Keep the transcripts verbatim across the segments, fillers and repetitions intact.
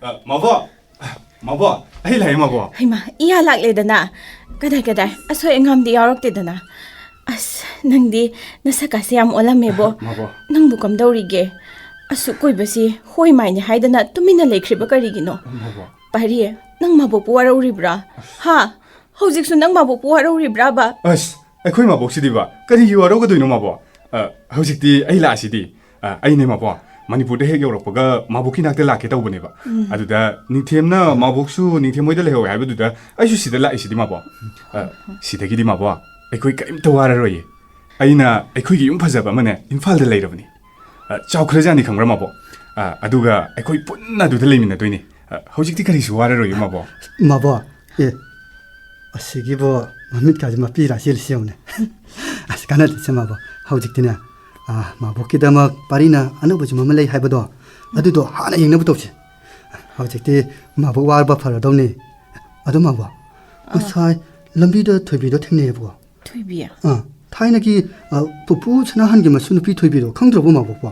ꯑ, ꯃꯥꯕꯣ! ꯃꯥꯕꯣ! ꯑꯩ ꯂꯥꯛꯑꯦ, ꯃꯥꯕꯣ! ꯍꯩꯃꯥ, ꯏꯌꯥ ꯂꯥꯛꯂꯦꯗꯅ꯫ ꯀꯗꯥꯏ, ꯀꯗꯥꯏ? ꯑꯁꯣꯏ ꯑꯉꯥꯝꯗꯤ ꯌꯥꯎꯔꯛꯇꯦꯗꯅ꯫ ꯑꯁ, ꯅꯪꯗꯤ ꯅꯁꯛꯀꯥꯁꯦ ꯌꯥꯝ ꯑꯣꯜꯂꯝꯃꯦꯕꯣ꯫ ꯃꯥꯕꯣ! ꯅꯪꯕꯨ ꯀꯝꯗꯧꯔꯤꯒꯦ? ꯑꯁꯨꯛ ꯀꯨꯏꯕꯁꯤ ꯍꯣꯏ ꯃꯥꯏꯅꯤ ꯍꯥꯏꯗꯅ ꯇꯨꯃꯤꯟꯅ ꯂꯩꯈ꯭ꯔꯤꯕ ꯀꯔꯤꯒꯤꯅꯣ? ꯃꯥꯕꯣ! ꯄꯥꯔꯤ, ꯅꯪ ꯃꯥꯕꯣꯛꯄꯨ ꯋꯥꯔꯧꯔꯤꯕ꯭ꯔꯥ? ꯍꯥ? ꯍꯧꯖꯤꯛꯁꯨ ꯅꯪ ꯃꯥꯕꯣꯛꯄꯨ ꯋꯥꯔꯧꯔꯤꯕ꯭ꯔꯥꯕ? ꯑꯁ, ꯑꯩꯈꯣꯏ ꯃꯥꯕꯣꯛꯁꯤꯗꯤꯕ ꯀꯔꯤꯒꯤ ꯋꯥꯔꯧꯒꯗꯣꯏꯅꯣ, ꯃꯥꯕꯣ? ꯑ, ꯍꯧꯖꯤꯛꯇꯤ ꯑꯩ ꯂꯥꯛꯑꯁꯤꯗꯤ꯫ ꯑ, ꯑꯩꯅꯦ, ꯃꯥꯕꯣ, ꯃꯅꯤꯄꯨꯔꯗ ꯍꯦꯛ ꯌꯧꯔꯛꯄꯒ ꯃꯥꯕꯣꯛꯀꯤ ꯅꯥꯛꯇ ꯂꯥꯛꯀꯦ ꯇꯧꯕꯅꯦꯕ꯫ ꯎꯝ꯫ ꯑꯗꯨꯗ ꯅꯤꯡꯊꯦꯝꯅ ꯃꯥꯕꯣꯛꯁꯨ ꯅꯤꯡꯊꯦꯝ ꯍꯣꯏꯗ ꯂꯩꯍꯧꯋꯦ ꯍꯥꯏꯕꯗꯨꯗ ꯑꯩꯁꯨ ꯁꯤꯗ ꯂꯥꯛꯏꯁꯤꯗꯤ, ꯃꯥꯕꯣ꯫ ꯑ, ꯁꯤꯗꯒꯤꯗꯤ, ꯃꯥꯕꯣ, ꯑꯩꯈꯣꯏ ꯀꯔꯤꯝꯇ ꯋꯥꯔꯔꯣꯏꯌꯦ꯫ ꯑꯩꯅ ꯑꯩꯈꯣꯏꯒꯤ ꯌꯨꯝ ꯐꯖꯕ ꯑꯃꯅꯦ ꯏꯝꯐꯥꯜꯗ ꯂꯩꯔꯕꯅꯤ꯫ ꯑ, ꯆꯥꯎꯈ꯭ꯔꯖꯥꯠꯅꯤ, ꯈꯪꯕ꯭ꯔꯥ, ꯃꯥꯕꯣ? ꯑ, ꯑꯗꯨꯒ ꯑꯩꯈꯣꯏ ꯄꯨꯟꯅ ꯑꯗꯨꯗ ꯂꯩꯃꯤꯟꯅꯗꯣꯏꯅꯤ꯫ ꯑ, ꯍꯧꯖꯤꯛꯇꯤ ꯀꯔꯤꯁꯨ ꯋꯥꯔꯔꯣꯏꯌꯦ, ꯃꯥꯕꯣ꯫ ꯃꯥꯕꯣ, ꯑꯦ, ꯑꯁꯤꯒꯤꯕꯨ ꯃꯃꯤꯠꯀꯥꯁꯦ ꯃꯄꯤꯔꯥ ꯆꯦꯜꯂꯤꯁꯤ ꯌꯦꯡꯉꯨꯅꯦ꯫ ꯑꯁ, ꯀꯥꯟꯅꯗꯦꯁꯦ, ꯃꯥꯕꯣ꯫ ꯍꯧꯖꯤꯛꯇꯤꯅꯦ, ꯑ, ꯃꯥꯕꯣꯛꯀꯤꯗꯃꯛ ꯄꯥꯔꯤꯅ ꯑꯅꯧꯕ ꯌꯨꯝ ꯑꯃ ꯂꯩ ꯍꯥꯏꯕꯗꯣ, ꯑꯗꯨꯗꯣ ꯍꯥꯟꯅ ꯌꯦꯡꯅꯕ ꯇꯧꯁꯤ꯫ ꯍꯧꯖꯤꯛꯇꯤ ꯃꯥꯕꯣꯛ ꯋꯥꯔꯕ ꯐꯔꯗꯧꯅꯤ꯫ ꯑꯗꯨ, ꯃꯥꯕꯣ, ꯑꯥ꯫ ꯉꯁꯥꯏ ꯂꯝꯕꯤꯗ ꯊꯣꯏꯕꯤꯗꯣ ꯊꯦꯡꯅꯩꯌꯦꯕꯀꯣ꯫ ꯊꯣꯏꯕꯤ? ꯑꯥ, ꯊꯥꯏꯅꯒꯤ, ꯑ, ꯄꯨꯄꯨ ꯁꯅꯥꯍꯟꯒꯤ ꯃꯁꯨ ꯅꯨꯄꯤ ꯊꯣꯏꯕꯤꯗꯣ ꯈꯪꯗ꯭ꯔꯕꯣ, ꯃꯥꯕꯣꯛꯄꯣ?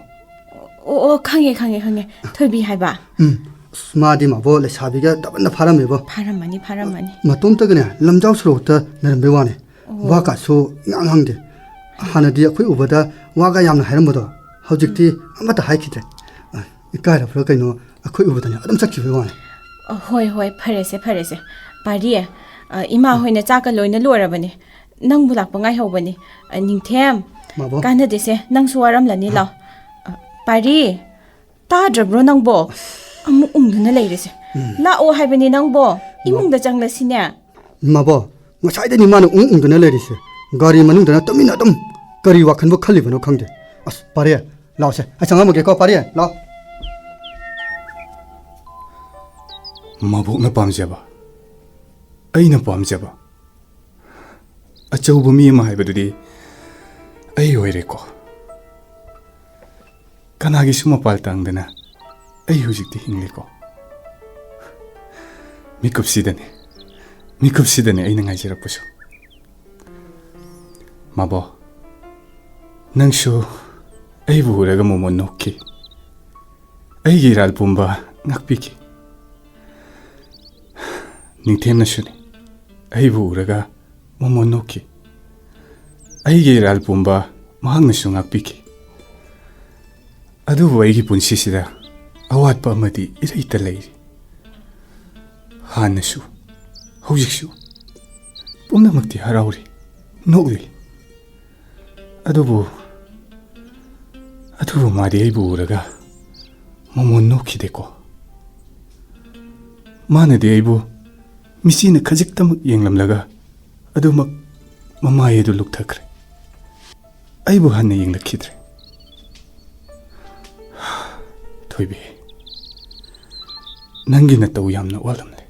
ꯑꯣ, ꯑꯣ, ꯈꯪꯉꯦ, ꯈꯪꯉꯦ, ꯈꯪꯉꯦ꯫ ꯊꯣꯏꯕꯤ ꯍꯥꯏꯕ? ꯎꯝ꯫ ꯑꯁ, ꯃꯥꯗꯤ, ꯃꯥꯕꯣ, ꯂꯩꯁꯥꯕꯤꯒ ꯗꯕꯟꯗ ꯐꯥꯔꯝꯃꯦꯕꯣ꯫ ꯐꯥꯔꯝꯃꯅꯤ, ꯐꯥꯔꯝꯃꯅꯤ꯫ ꯃꯇꯣꯝꯇꯒꯅꯦ ꯂꯝꯖꯥꯎ ꯁꯣꯔꯣꯛꯇ ꯂꯩꯔꯝꯕꯩ ꯋꯥꯅꯦ꯫ ꯑꯣ꯫ ꯋꯥ ꯀꯥꯁꯨ ꯏꯉꯥꯡ ꯉꯥꯡꯗꯦ꯫ ꯍꯥꯟꯅꯗꯤ ꯑꯩꯈꯣꯏ ꯎꯕꯗ ꯋꯥꯒ ꯌꯥꯝꯅ ꯍꯥꯏꯔꯝꯕꯗꯣ, ꯍꯧꯖꯤꯛꯇꯤ ꯎꯝ꯫ ꯑꯃꯠꯇ ꯍꯥꯏꯈꯤꯗ꯭ꯔꯦ꯫ ꯑ, ꯏꯀꯥꯏꯔꯕ꯭ꯔꯥ ꯀꯩꯅꯣ, ꯑꯩꯈꯣꯏ ꯎꯕꯗꯅꯦ ꯑꯗꯨꯝ ꯆꯠꯈꯤꯕꯩ ꯋꯥꯅꯦ꯫ ꯑ, ꯍꯣꯏ, ꯍꯣꯏ, ꯐꯔꯦꯁꯦ, ꯐꯔꯦꯁꯦ꯫ ꯄꯥꯔꯤ, ꯑ, ꯏꯃꯥ ꯎꯝ꯫ ꯍꯣꯏꯅ ꯆꯥꯛꯀ ꯂꯣꯏꯅ ꯂꯣꯏꯔꯕꯅꯦ꯫ ꯅꯪꯕꯨ ꯂꯥꯛꯄ ꯉꯥꯏꯍꯧꯕꯅꯤ꯫ ꯑ, ꯅꯤꯡꯊꯦꯝ, ꯃꯥꯕꯣ꯫ ꯀꯥꯟꯅꯗꯦꯁꯦ, ꯅꯪꯁꯨ ꯋꯥꯔꯝꯂꯅꯤ, ꯍꯥ? ꯂꯥꯎ꯫ ꯑ, ꯄꯥꯔꯤ, ꯇꯥꯗ꯭ꯔꯕ꯭ꯔꯣ ꯅꯪꯕꯣ? ꯑꯁ꯫ ꯑꯃꯨꯛ ꯎꯪꯗꯨꯅ ꯂꯩꯔꯦꯁꯦ꯫ ꯎꯝ꯫ ꯂꯥꯛꯑꯣ ꯍꯥꯏꯕꯅꯤ ꯅꯪꯕꯣ, ꯃꯥ-, ꯏꯃꯨꯡꯗ ꯆꯪꯂꯁꯤꯅꯦ꯫ ꯃꯥꯕꯣ, ꯉꯁꯥꯏꯗꯩꯅꯤ ꯃꯥꯅ ꯎꯪ ꯎꯪꯗꯨꯅ ꯂꯩꯔꯤꯁꯦ꯫ ꯒꯥꯔꯤ ꯃꯅꯨꯡꯗꯅ ꯇꯨꯃꯤꯟꯅ ꯑꯗꯨꯝ ꯀꯔꯤ ꯋꯥꯈꯟꯕꯨ ꯈꯜꯂꯤꯕꯅꯣ ꯈꯪꯗꯦ꯫ ꯑꯁ, ꯄꯥꯔꯤ, ꯂꯥꯛꯑꯣꯁꯦ, ꯑꯩ ꯆꯪꯉꯝꯃꯒꯦꯀꯣ, ꯄꯥꯔꯤ, ꯂꯥꯛꯑꯣ꯫ ꯃꯥꯕꯣꯛꯅ ꯄꯥꯝꯖꯕ, ꯑꯩꯅ ꯄꯥꯝꯖꯕ, ꯑꯆꯧꯕ ꯃꯤ ꯑꯃ ꯍꯥꯏꯕꯗꯨꯗꯤ ꯑꯩ ꯑꯣꯏꯔꯦꯀꯣ꯫ ꯀꯅꯥꯒꯤꯁꯨ ꯃꯄꯥꯜ ꯇꯥꯡꯗꯅ ꯑꯩ ꯍꯧꯖꯤꯛꯇꯤ ꯍꯤꯡꯂꯤꯀꯣ꯫ ꯃꯤꯀꯨꯞꯁꯤꯗꯅꯤ, ꯃꯤꯀꯨꯞꯁꯤꯗꯅꯤ ꯑꯩꯅ ꯉꯥꯏꯖꯔꯛꯄꯁꯨ꯫ ꯃꯥꯕꯣ, ꯅꯪꯁꯨ ꯑꯩꯕꯨ ꯎꯔꯒ ꯃꯣꯃꯣꯟ ꯅꯣꯛꯈꯤ꯫ ꯑꯩꯒꯤ ꯏꯔꯥꯜ ꯄꯨꯝꯕ ꯉꯥꯛꯄꯤꯈꯤ꯫ ꯅꯤꯡꯊꯦꯝꯅꯁꯨꯅꯤ꯫ ꯑꯩꯕꯨ ꯎꯔꯒ ꯃꯃꯣꯟ ꯅꯣꯛꯈꯤ꯫ ꯑꯩꯒꯤ ꯏꯔꯥꯜ ꯄꯨꯝꯕ ꯃꯍꯥꯛꯅꯁꯨ ꯉꯥꯛꯄꯤꯈꯤ꯫ ꯑꯗꯨꯕꯨ ꯑꯩꯒꯤ ꯄꯨꯟꯁꯤꯁꯤꯗ ꯑꯋꯥꯠꯄ ꯑꯃꯗꯤ ꯏꯔꯩꯇ ꯂꯩꯔꯤ꯫ ꯍꯥꯟꯅꯁꯨ, ꯍꯧꯖꯤꯛꯁꯨ ꯄꯨꯝꯅꯃꯛꯇꯤ ꯍꯔꯥꯎꯔꯤ, ꯅꯣꯛꯂꯤ꯫ ꯑꯗꯨꯕꯨ, ꯑꯗꯨꯕꯨ ꯃꯥꯗꯤ ꯑꯩꯕꯨ ꯎꯔꯒ ꯃꯃꯣꯟ ꯅꯣꯛꯈꯤꯗꯦꯀꯣ꯫ ꯃꯥꯅꯗꯤ ꯑꯩꯕꯨ ꯃꯤꯆꯤꯅ ꯈꯖꯤꯛꯇꯃꯛ ꯌꯦꯡꯂꯝꯂꯒ ꯑꯗꯨꯃꯛ ꯃꯃꯥꯏ ꯑꯗꯨ ꯂꯨꯛꯊꯈ꯭ꯔꯦ꯫ ꯑꯩꯕꯨ ꯍꯟꯅ ꯌꯦꯡꯂꯛꯈꯤꯗ꯭ꯔꯦ꯫ ꯊꯣꯏꯕꯤ, ꯅꯪꯒꯤ ꯅꯇꯧ ꯌꯥꯝꯅ ꯑꯣꯜꯂꯝꯂꯦ꯫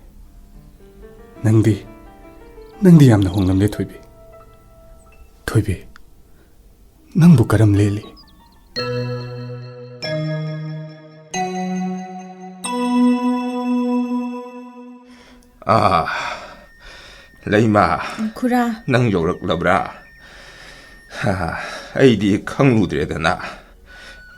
ꯅꯪꯗꯤ, ꯅꯪꯗꯤ ꯌꯥꯝꯅ ꯍꯣꯡꯂꯝꯂꯦ, ꯊꯣꯏꯕꯤ꯫ ꯊꯣꯏꯕꯤ, ꯅꯪꯕꯨ ꯀꯔꯝ ꯂꯦꯜꯂꯤ? ꯑꯥ, ꯂꯩꯃ, ꯈꯨꯔꯥ꯫ ꯅꯪ ꯌꯧꯔꯛꯂꯕ꯭ꯔꯥ? ꯍꯥ, ꯑꯩꯗꯤ ꯈꯪꯂꯨꯗ꯭ꯔꯦꯗꯅ꯫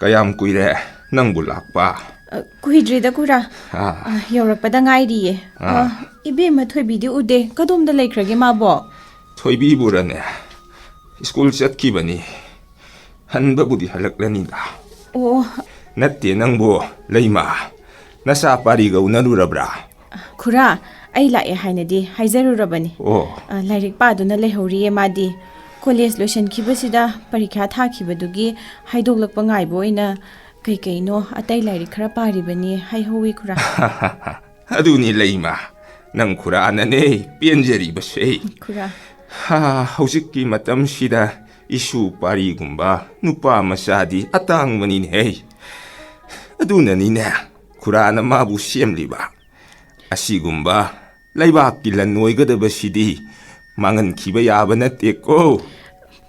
ꯀꯌꯥꯝ ꯀꯨꯏꯔꯦ ꯅꯪꯕꯨ ꯂꯥꯛꯄ? ꯑ, ꯀꯨꯏꯗ꯭ꯔꯤꯗ, ꯈꯨꯔꯥ꯫ ꯑꯥ꯫ ꯑ, ꯌꯧꯔꯛꯄꯗ ꯉꯥꯏꯔꯤꯌꯦ꯫ ꯑꯥ꯫ ꯑ, ꯏꯕꯦꯝꯃ ꯊꯣꯏꯕꯤꯗꯤ ꯎꯗꯦ꯫ ꯀꯗꯣꯝꯗ ꯂꯩꯈ꯭ꯔꯒꯦ ꯃꯥꯕꯣ? ꯊꯣꯏꯕꯤꯕꯨꯔꯅꯦ? ꯁ꯭ꯀꯨꯜ ꯆꯠꯈꯤꯕꯅꯤ꯫ ꯍꯟꯕꯕꯨꯗꯤ ꯍꯜꯂꯛꯂꯅꯤꯗ꯫ ꯑꯣ꯫ ꯅꯠꯇꯦ ꯅꯪꯕꯨ, ꯂꯩꯃ꯫ ꯅꯆꯥ ꯄꯥꯔꯤꯒ ꯎꯅꯔꯨꯔꯕ꯭ꯔꯥ? ꯈꯨꯔꯥ, ꯑꯩ ꯂꯥꯛꯑꯦ ꯍꯥꯏꯅꯗꯤ ꯍꯥꯏꯖꯔꯨꯔꯕꯅꯤ꯫ ꯑꯣ꯫ ꯑ, ꯂꯥꯏꯔꯤꯛ ꯄꯥꯗꯨꯅ ꯂꯩꯍꯧꯔꯤꯌꯦ ꯃꯥꯗꯤ꯫ ꯀꯣꯂꯦꯖ ꯂꯣꯏꯁꯤꯟꯈꯤꯕꯁꯤꯗ ꯄꯔꯤꯈ꯭ꯌꯥ ꯊꯥꯈꯤꯕꯗꯨꯒꯤ ꯍꯥꯏꯗꯣꯛꯂꯛꯄ ꯉꯥꯏꯕ ꯑꯣꯏꯅ ꯀꯩ ꯀꯩꯅꯣ ꯑꯇꯩ ꯂꯥꯏꯔꯤꯛ ꯈꯔ ꯄꯥꯔꯤꯕꯅꯤ ꯍꯥꯏꯍꯧꯋꯤ, ꯈꯨꯔꯥ꯫ ꯑꯗꯨꯅꯤ ꯂꯩꯃ, ꯅꯪ ꯈꯨꯔꯥꯅꯅꯦ ꯄꯦꯟꯖꯔꯤꯕꯁꯦ꯫ ꯈꯨꯔꯥ꯫ ꯍꯥ, ꯍꯧꯖꯤꯛꯀꯤ ꯃꯇꯝꯁꯤꯗ ꯏꯁꯨ ꯄꯥꯔꯤꯒꯨꯝꯕ ꯅꯨꯄꯥ ꯃꯆꯥꯗꯤ ꯑꯇꯥꯡꯕꯅꯤꯅꯦꯍꯦ꯫ ꯑꯗꯨꯅꯅꯤꯅꯦ ꯈꯨꯔꯥꯅ ꯃꯥꯕꯨ ꯁꯦꯝꯂꯤꯕ꯫ ꯑꯁꯤꯒꯨꯝꯕ ꯂꯩꯕꯥꯛꯀꯤ ꯂꯟ ꯑꯣꯏꯒꯗꯕꯁꯤꯗꯤ ꯃꯥꯡꯍꯟꯈꯤꯕ ꯌꯥꯕ ꯅꯠꯇꯦꯀꯣ꯫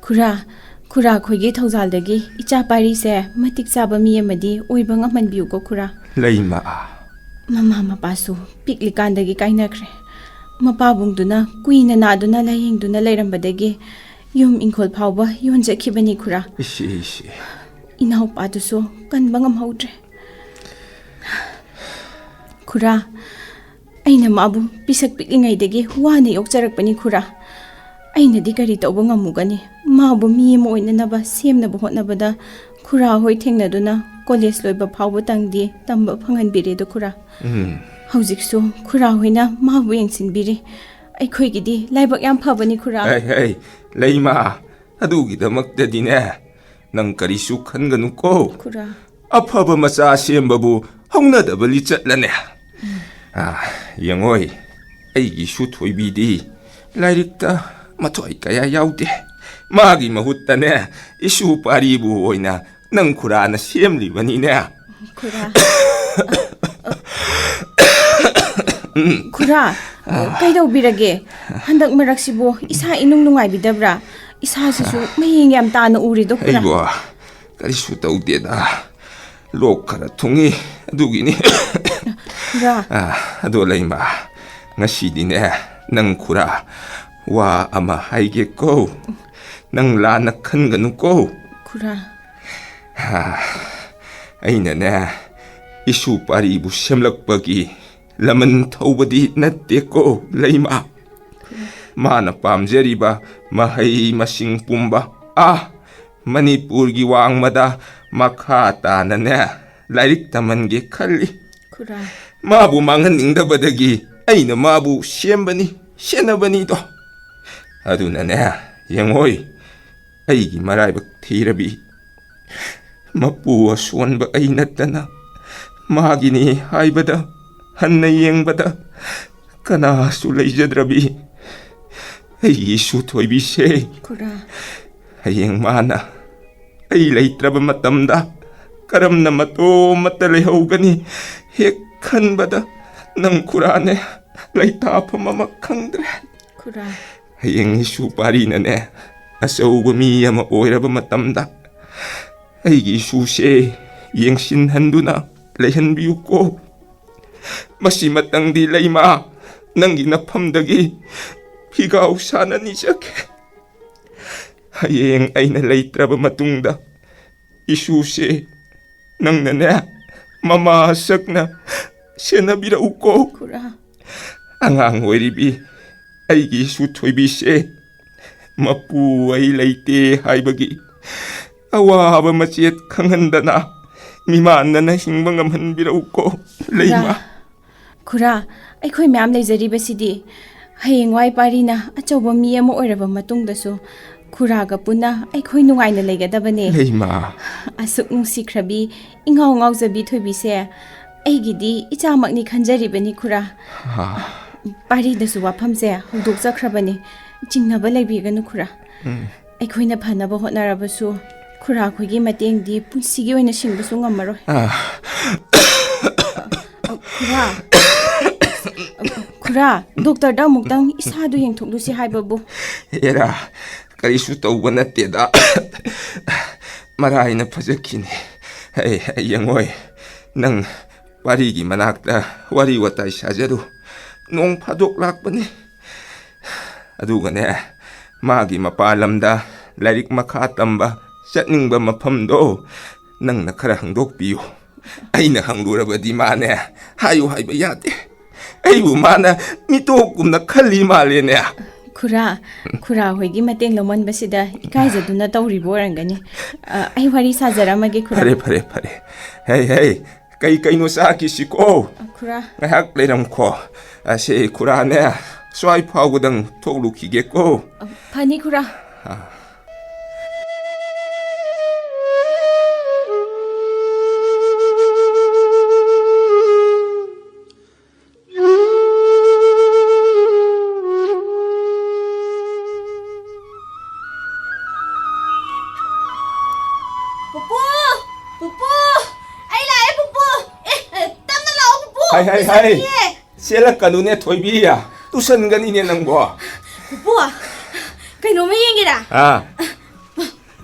ꯈꯨꯔꯥ, ꯈꯨꯔꯥ ꯈꯣꯏꯒꯤ ꯊꯧꯖꯥꯜꯗꯒꯤ ꯏꯆꯥ ꯄꯥꯔꯤꯁꯦ ꯃꯇꯤꯛ ꯆꯥꯕ ꯃꯤ ꯑꯃꯗꯤ ꯑꯣꯏꯕ ꯉꯝꯍꯟꯕꯤꯌꯨꯀꯣ, ꯈꯨꯔꯥ꯫ ꯂꯩꯃ꯫ ꯃꯃꯥ ꯃꯄꯥꯁꯨ ꯄꯤꯛꯂꯤꯀꯥꯟꯗꯒꯤ ꯀꯥꯏꯅꯈ꯭ꯔꯦ꯫ ꯃꯄꯥꯕꯨꯡꯗꯨꯅ ꯀꯨꯏꯅ ꯅꯥꯗꯨꯅ ꯂꯥꯌꯦꯡꯗꯨꯅ ꯂꯩꯔꯝꯕꯗꯒꯤ ꯌꯨꯝ ꯏꯪꯈꯣꯜ ꯐꯥꯎꯕ ꯌꯣꯟꯖꯈꯤꯕꯅꯤ, ꯈꯨꯔꯥ꯫ ꯏꯁꯤ, ꯏꯁꯤ꯫ ꯏꯅꯥꯎꯄꯥꯗꯨꯁꯨ ꯀꯟꯕ ꯉꯝꯍꯧꯗ꯭ꯔꯦ꯫ ꯈꯨꯔꯥ, ꯑꯩꯅ ꯃꯥꯕꯨ ꯄꯤꯁꯛ ꯄꯤꯛꯂꯤꯉꯩꯗꯒꯤ ꯋꯥꯅ ꯌꯣꯛꯆꯔꯛꯄꯅꯤ, ꯈꯨꯔꯥ꯫ ꯑꯩꯅꯗꯤ ꯀꯔꯤ ꯇꯧꯕ ꯉꯝꯃꯨꯒꯅꯤ? ꯃꯥꯕꯨ ꯃꯤ ꯑꯃ ꯑꯣꯏꯅꯅꯕ ꯁꯦꯝꯅꯕ ꯍꯣꯠꯅꯕꯗ ꯈꯨꯔꯥ ꯍꯣꯏ ꯊꯦꯡꯅꯗꯨꯅ ꯀꯣꯂꯦꯖ ꯂꯣꯏꯕ ꯐꯥꯎꯕꯇꯪꯗꯤ ꯇꯝꯕ ꯐꯪꯍꯟꯕꯤꯔꯦꯗꯣ, ꯈꯨꯔꯥ꯫ ꯎꯝ꯫ ꯍꯧꯖꯤꯛꯁꯨ ꯈꯨꯔꯥ ꯍꯣꯏꯅ ꯃꯥꯕꯨ ꯌꯦꯡꯁꯤꯟꯕꯤꯔꯤ꯫ ꯑꯩꯈꯣꯏꯒꯤꯗꯤ ꯂꯥꯏꯕꯛ ꯌꯥꯝ ꯐꯕꯅꯤ, ꯈꯨꯔꯥ꯫ ꯑꯩ, ꯑꯩ, ꯂꯩꯃ, ꯑꯗꯨꯒꯤꯗꯃꯛꯇꯗꯤꯅꯦ, ꯅꯪ ꯀꯔꯤꯁꯨ ꯈꯟꯒꯅꯨꯀꯣ꯫ ꯈꯨꯔꯥ꯫ ꯑꯐꯕ ꯃꯆꯥ ꯁꯦꯝꯕꯕꯨ ꯍꯧꯅꯗꯕ ꯂꯤꯆꯠꯂꯅꯦ꯫ ꯑꯥ, ꯌꯦꯡꯉꯣꯏ, ꯑꯩꯒꯤ ꯏꯁꯨ ꯊꯣꯏꯕꯤꯗꯤ ꯂꯥꯏꯔꯤꯛꯇ ꯃꯊ꯭ꯋꯥꯏ ꯀꯌꯥ ꯌꯥꯎꯗꯦ꯫ ꯃꯥꯒꯤ ꯃꯍꯨꯠꯇꯅꯦ, ꯏꯁꯨ ꯄꯥꯔꯤꯕꯨ ꯑꯣꯏꯅ ꯅꯪ ꯈꯨꯔꯥꯅ ꯁꯦꯝꯂꯤꯕꯅꯤꯅꯦ꯫ ꯈꯨꯔꯥ꯫ ꯈꯨꯔꯥ, ꯀꯩꯗꯧꯕꯤꯔꯒꯦ? ꯍꯟꯗꯛ ꯃꯔꯛꯁꯤꯕꯨ ꯏꯁꯥ ꯏꯅꯨꯡ ꯅꯨꯡꯉꯥꯏꯕꯤꯗꯕ꯭ꯔꯥ? ꯏꯁꯥꯁꯤꯁꯨ ꯃꯌꯦꯡ ꯌꯥꯝ ꯇꯥꯅ ꯎꯔꯤꯗꯣ, ꯈꯨꯔꯥ꯫ ꯑꯩꯕꯣ, ꯀꯔꯤꯁꯨ ꯇꯧꯗꯦꯗ꯫ ꯂꯣꯛ ꯈꯔ ꯊꯨꯡꯉꯤ, ꯑꯗꯨꯒꯤꯅꯤ꯫ ꯈꯨꯔꯥ꯫ ꯑꯥ, ꯑꯗꯣ ꯂꯩꯃ, ꯉꯁꯤꯗꯤꯅꯦ, ꯅꯪ ꯈꯨꯔꯥ, ꯋꯥ ꯑꯃ ꯍꯥꯏꯒꯦꯀꯣ꯫ ꯅꯪ ꯂꯥꯟꯅ ꯈꯟꯒꯅꯨꯀꯣ꯫ ꯈꯨꯔꯥ꯫ ꯑꯥ, ꯑꯩꯅꯅꯦ, ꯏꯁꯨ ꯄꯥꯔꯤꯕꯨ ꯁꯦꯝꯂꯛꯄꯒꯤ ꯂꯃꯟ ꯊꯧꯕꯗꯤ ꯅꯠꯇꯦꯀꯣ, ꯂꯩꯃ꯫ ꯃꯥꯅ ꯄꯥꯝꯖꯔꯤꯕ ꯃꯍꯩ ꯃꯁꯤꯡ ꯄꯨꯝꯕ, ꯑꯥ, ꯃꯅꯤꯄꯨꯔꯒꯤ ꯋꯥꯡꯃꯗ ꯃꯈꯥ ꯇꯥꯅꯅꯦ ꯂꯥꯏꯔꯤꯛ ꯇꯝꯍꯟꯒꯦ ꯈꯜꯂꯤ꯫ ꯈꯨꯔꯥ꯫ ꯃꯥꯕꯨ ꯃꯥꯡꯍꯟꯅꯤꯡꯗꯕꯗꯒꯤ ꯑꯩꯅ ꯃꯥꯕꯨ ꯁꯦꯝꯕꯅꯤ, ꯁꯦꯟꯅꯕꯅꯤꯗꯣ꯫ ꯑꯗꯨꯅꯅꯦ, ꯌꯦꯡꯉꯣꯏ, ꯑꯩꯒꯤ ꯃꯔꯥꯏꯕꯛ ꯊꯤꯔꯕꯤ꯫ ꯃꯄꯨ ꯑꯁꯣꯟꯕ ꯑꯩ ꯅꯠꯇꯅ ꯃꯥꯒꯤꯅꯤ ꯍꯥꯏꯕꯗ ꯍꯟꯅ ꯌꯦꯡꯕꯗ ꯀꯅꯥꯁꯨ ꯂꯩꯖꯗ꯭ꯔꯕꯤ ꯑꯩꯒꯤ ꯏꯁꯨ ꯊꯣꯏꯕꯤꯁꯦ꯫ ꯈꯨꯔꯥ꯫ ꯍꯌꯦꯡ ꯃꯥꯅ ꯑꯩ ꯂꯩꯇ꯭ꯔꯕ ꯃꯇꯝꯗ ꯀꯔꯝꯅ ꯃꯇꯣꯝꯃꯠꯇ ꯂꯩꯍꯧꯒꯅꯤ ꯍꯦꯛ ꯈꯟꯕꯗ ꯅꯪ ꯈꯨꯔꯥꯅꯦ ꯂꯩꯇꯥꯐꯝ ꯑꯃ ꯈꯪꯗ꯭ꯔꯦ꯫ ꯈꯨꯔꯥ꯫ ꯍꯌꯦꯡ ꯏꯁꯨ ꯄꯥꯔꯤꯅꯅꯦ ꯑꯆꯧꯕ ꯃꯤ ꯑꯃ ꯑꯣꯏꯔꯕ ꯃꯇꯝꯗ ꯑꯩꯒꯤ ꯏꯁꯨꯁꯦ ꯌꯦꯡꯁꯤꯟꯍꯟꯗꯨꯅ ꯂꯩꯍꯟꯕꯤꯌꯨꯀꯣ꯫ ꯃꯁꯤꯃꯇꯪꯗꯤ ꯂꯩꯃ, ꯅꯪꯒꯤ ꯅꯐꯝꯗꯒꯤ ꯐꯤꯒꯥꯎ ꯁꯥꯅ ꯅꯤꯖꯒꯦ꯫ ꯍꯌꯦꯡ ꯑꯩꯅ ꯂꯩꯇ꯭ꯔꯕ ꯃꯇꯨꯡꯗ ꯏꯁꯨꯁꯦ ꯅꯪꯅꯅꯦ ꯃꯃꯥ ꯑꯁꯛꯅ ꯁꯦꯟꯅꯕꯤꯔꯛꯎꯀꯣ꯫ ꯈꯨꯔꯥ꯫ ꯑꯉꯥꯡ ꯑꯣꯏꯔꯤꯕꯤ ꯑꯩꯒꯤ ꯏꯁꯨ ꯊꯣꯏꯕꯤꯁꯦ ꯃꯄꯨ ꯑꯩ ꯂꯩꯇꯦ ꯍꯥꯏꯕꯒꯤ ꯑꯋꯥꯕ ꯃꯆꯦꯠ ꯈꯪꯍꯟꯗꯅ ꯃꯤꯃꯥꯟꯅꯅ ꯍꯤꯡꯕ ꯉꯝꯍꯟꯕꯤꯔꯛꯎꯀꯣ, ꯂꯩꯃ꯫ ꯈꯨꯔꯥ, ꯈꯨꯔꯥ, ꯑꯩꯈꯣꯏ ꯃꯌꯥꯝ ꯂꯩꯖꯔꯤꯕꯁꯤꯗꯤ ꯍꯌꯦꯡꯋꯥꯏ ꯄꯥꯔꯤꯅ ꯑꯆꯧꯕ ꯃꯤ ꯑꯃ ꯑꯣꯏꯔꯕ ꯃꯇꯨꯡꯗꯁꯨ ꯈꯨꯔꯥꯒ ꯄꯨꯟꯅ ꯑꯩꯈꯣꯏ ꯅꯨꯡꯉꯥꯏꯅ ꯂꯩꯒꯗꯕꯅꯦ꯫ ꯂꯩꯃ꯫ ꯑꯁꯨꯛ ꯅꯨꯡꯁꯤꯈ꯭ꯔꯕꯤ, ꯏꯉꯥꯎ ꯉꯥꯎꯖꯕꯤ ꯊꯣꯏꯕꯤꯁꯦ ꯑꯩꯒꯤꯗꯤ ꯏꯆꯥꯃꯛꯅꯤ ꯈꯟꯖꯔꯤꯕꯅꯤ, ꯈꯨꯔꯥ꯫ ꯑꯥ꯫ ꯄꯥꯔꯤꯗꯁꯨ ꯋꯥꯐꯝꯁꯦ ꯍꯧꯗꯣꯛꯆꯈ꯭ꯔꯕꯅꯤ꯫ ꯆꯤꯡꯅꯕ ꯂꯩꯕꯤꯒꯅꯨ, ꯈꯨꯔꯥ꯫ ꯎꯝ꯫ ꯑꯩꯈꯣꯏꯅ ꯐꯅꯕ ꯍꯣꯠꯅꯔꯕꯁꯨ ꯈꯨꯔꯥ ꯈꯣꯏꯒꯤ ꯃꯇꯦꯡꯗꯤ ꯄꯨꯟꯁꯤꯒꯤ ꯑꯣꯏꯅ ꯁꯤꯡꯕꯁꯨ ꯉꯝꯃꯔꯣꯏ꯫ ꯑꯥ꯫ ꯑ, ꯈꯨꯔꯥ꯫ ꯑ, ꯈꯨꯔꯥ, ꯗꯣꯛꯇꯔꯗ ꯑꯃꯨꯛꯇꯪ ꯏꯁꯥꯗꯨ ꯌꯦꯡꯊꯣꯛꯂꯨꯁꯤ ꯍꯥꯏꯕꯕꯨ꯫ ꯑꯦꯔꯥ, ꯀꯔꯤꯁꯨ ꯇꯧꯕ ꯅꯠꯇꯦꯗ꯫ ꯃꯔꯥꯏꯅ ꯐꯖꯈꯤꯅꯤ꯫ ꯑꯩ, ꯑꯩ ꯌꯦꯡꯉꯣꯏ꯫ ꯅꯪ ꯄꯥꯔꯤꯒꯤ ꯃꯅꯥꯛꯇ ꯋꯥꯔꯤ ꯋꯥꯇꯥꯏ ꯁꯥꯖꯔꯨ꯫ ꯅꯣꯡ ꯐꯥꯗꯣꯛ ꯂꯥꯛꯄꯅꯤ꯫ ꯑꯗꯨꯒꯅꯦ, ꯃꯥꯒꯤ ꯃꯄꯥꯟ ꯂꯝꯗ ꯂꯥꯏꯔꯤꯛ ꯃꯈꯥ ꯇꯝꯕ ꯆꯠꯅꯤꯡꯕ ꯃꯐꯝꯗꯣ ꯅꯪꯅ ꯈꯔ ꯍꯪꯗꯣꯛꯄꯤꯌꯨ꯫ ꯑꯩꯅ ꯍꯪꯂꯨꯔꯕꯗꯤ ꯃꯥꯅꯦ, ꯍꯥꯏꯌꯨ ꯍꯥꯏꯕ ꯌꯥꯗꯦ꯫ ꯑꯩꯕꯨ ꯃꯥꯅ ꯃꯤꯇꯣꯞꯀꯨꯝꯅ ꯈꯜꯂꯤ ꯃꯥꯜꯂꯦꯅꯦ꯫ ꯈꯨꯔꯥ, ꯈꯨꯔꯥ ꯍꯣꯏꯒꯤ ꯃꯇꯦꯡ ꯂꯧꯃꯟꯕꯁꯤꯗ ꯏꯀꯥꯏꯖꯗꯨꯅ ꯇꯧꯔꯤꯕ ꯑꯣꯏꯔꯝꯒꯅꯤ꯫ ꯑ, ꯑꯩ ꯋꯥꯔꯤ ꯁꯥꯖꯔꯝꯃꯒꯦ, ꯈꯨꯔꯥ꯫ ꯐꯔꯦ, ꯐꯔꯦ, ꯐꯔꯦ꯫ ꯍꯩ, ꯍꯩ, ꯀꯩ ꯀꯩꯅꯣ ꯆꯥꯈꯤꯁꯤꯀꯣ? ꯑ, ꯈꯨꯔꯥ꯫ ꯉꯥꯏꯍꯥꯛ ꯂꯩꯔꯝꯈꯣ꯫ ꯑꯁꯦ, ꯈꯨꯔꯥꯅꯦ, ꯁ꯭ꯋꯥꯏ ꯐꯥꯎꯕꯗꯪ ꯊꯣꯛꯂꯨꯈꯤꯒꯦꯀꯣ꯫ ꯑ, ꯐꯅꯤ, ꯈꯨꯔꯥ꯫ ꯑ꯫ ꯄꯨꯄꯨ! ꯄꯨꯄꯨ! ꯑꯩ ꯂꯥꯛꯑꯦ, ꯄꯨꯄꯨ! ꯑꯦ, ꯑꯦ, ꯇꯞꯅ ꯂꯥꯛꯑꯣ, ꯄꯨꯄꯨ! ꯍꯥꯏ, ꯍꯥꯏ, ꯍꯥꯏ! ꯄꯩꯁꯥ ꯄꯤꯌꯦ! ꯆꯦꯜꯂꯛꯀꯅꯨꯅꯦ, ꯊꯣꯏꯕꯤ! ꯇꯨꯁꯟꯒꯅꯤꯅꯦ ꯅꯪꯕꯣ! ꯄꯨꯄꯨ, ꯀꯩꯅꯣꯝꯃ ꯌꯦꯡꯒꯦꯔꯥ? ꯑꯥ꯫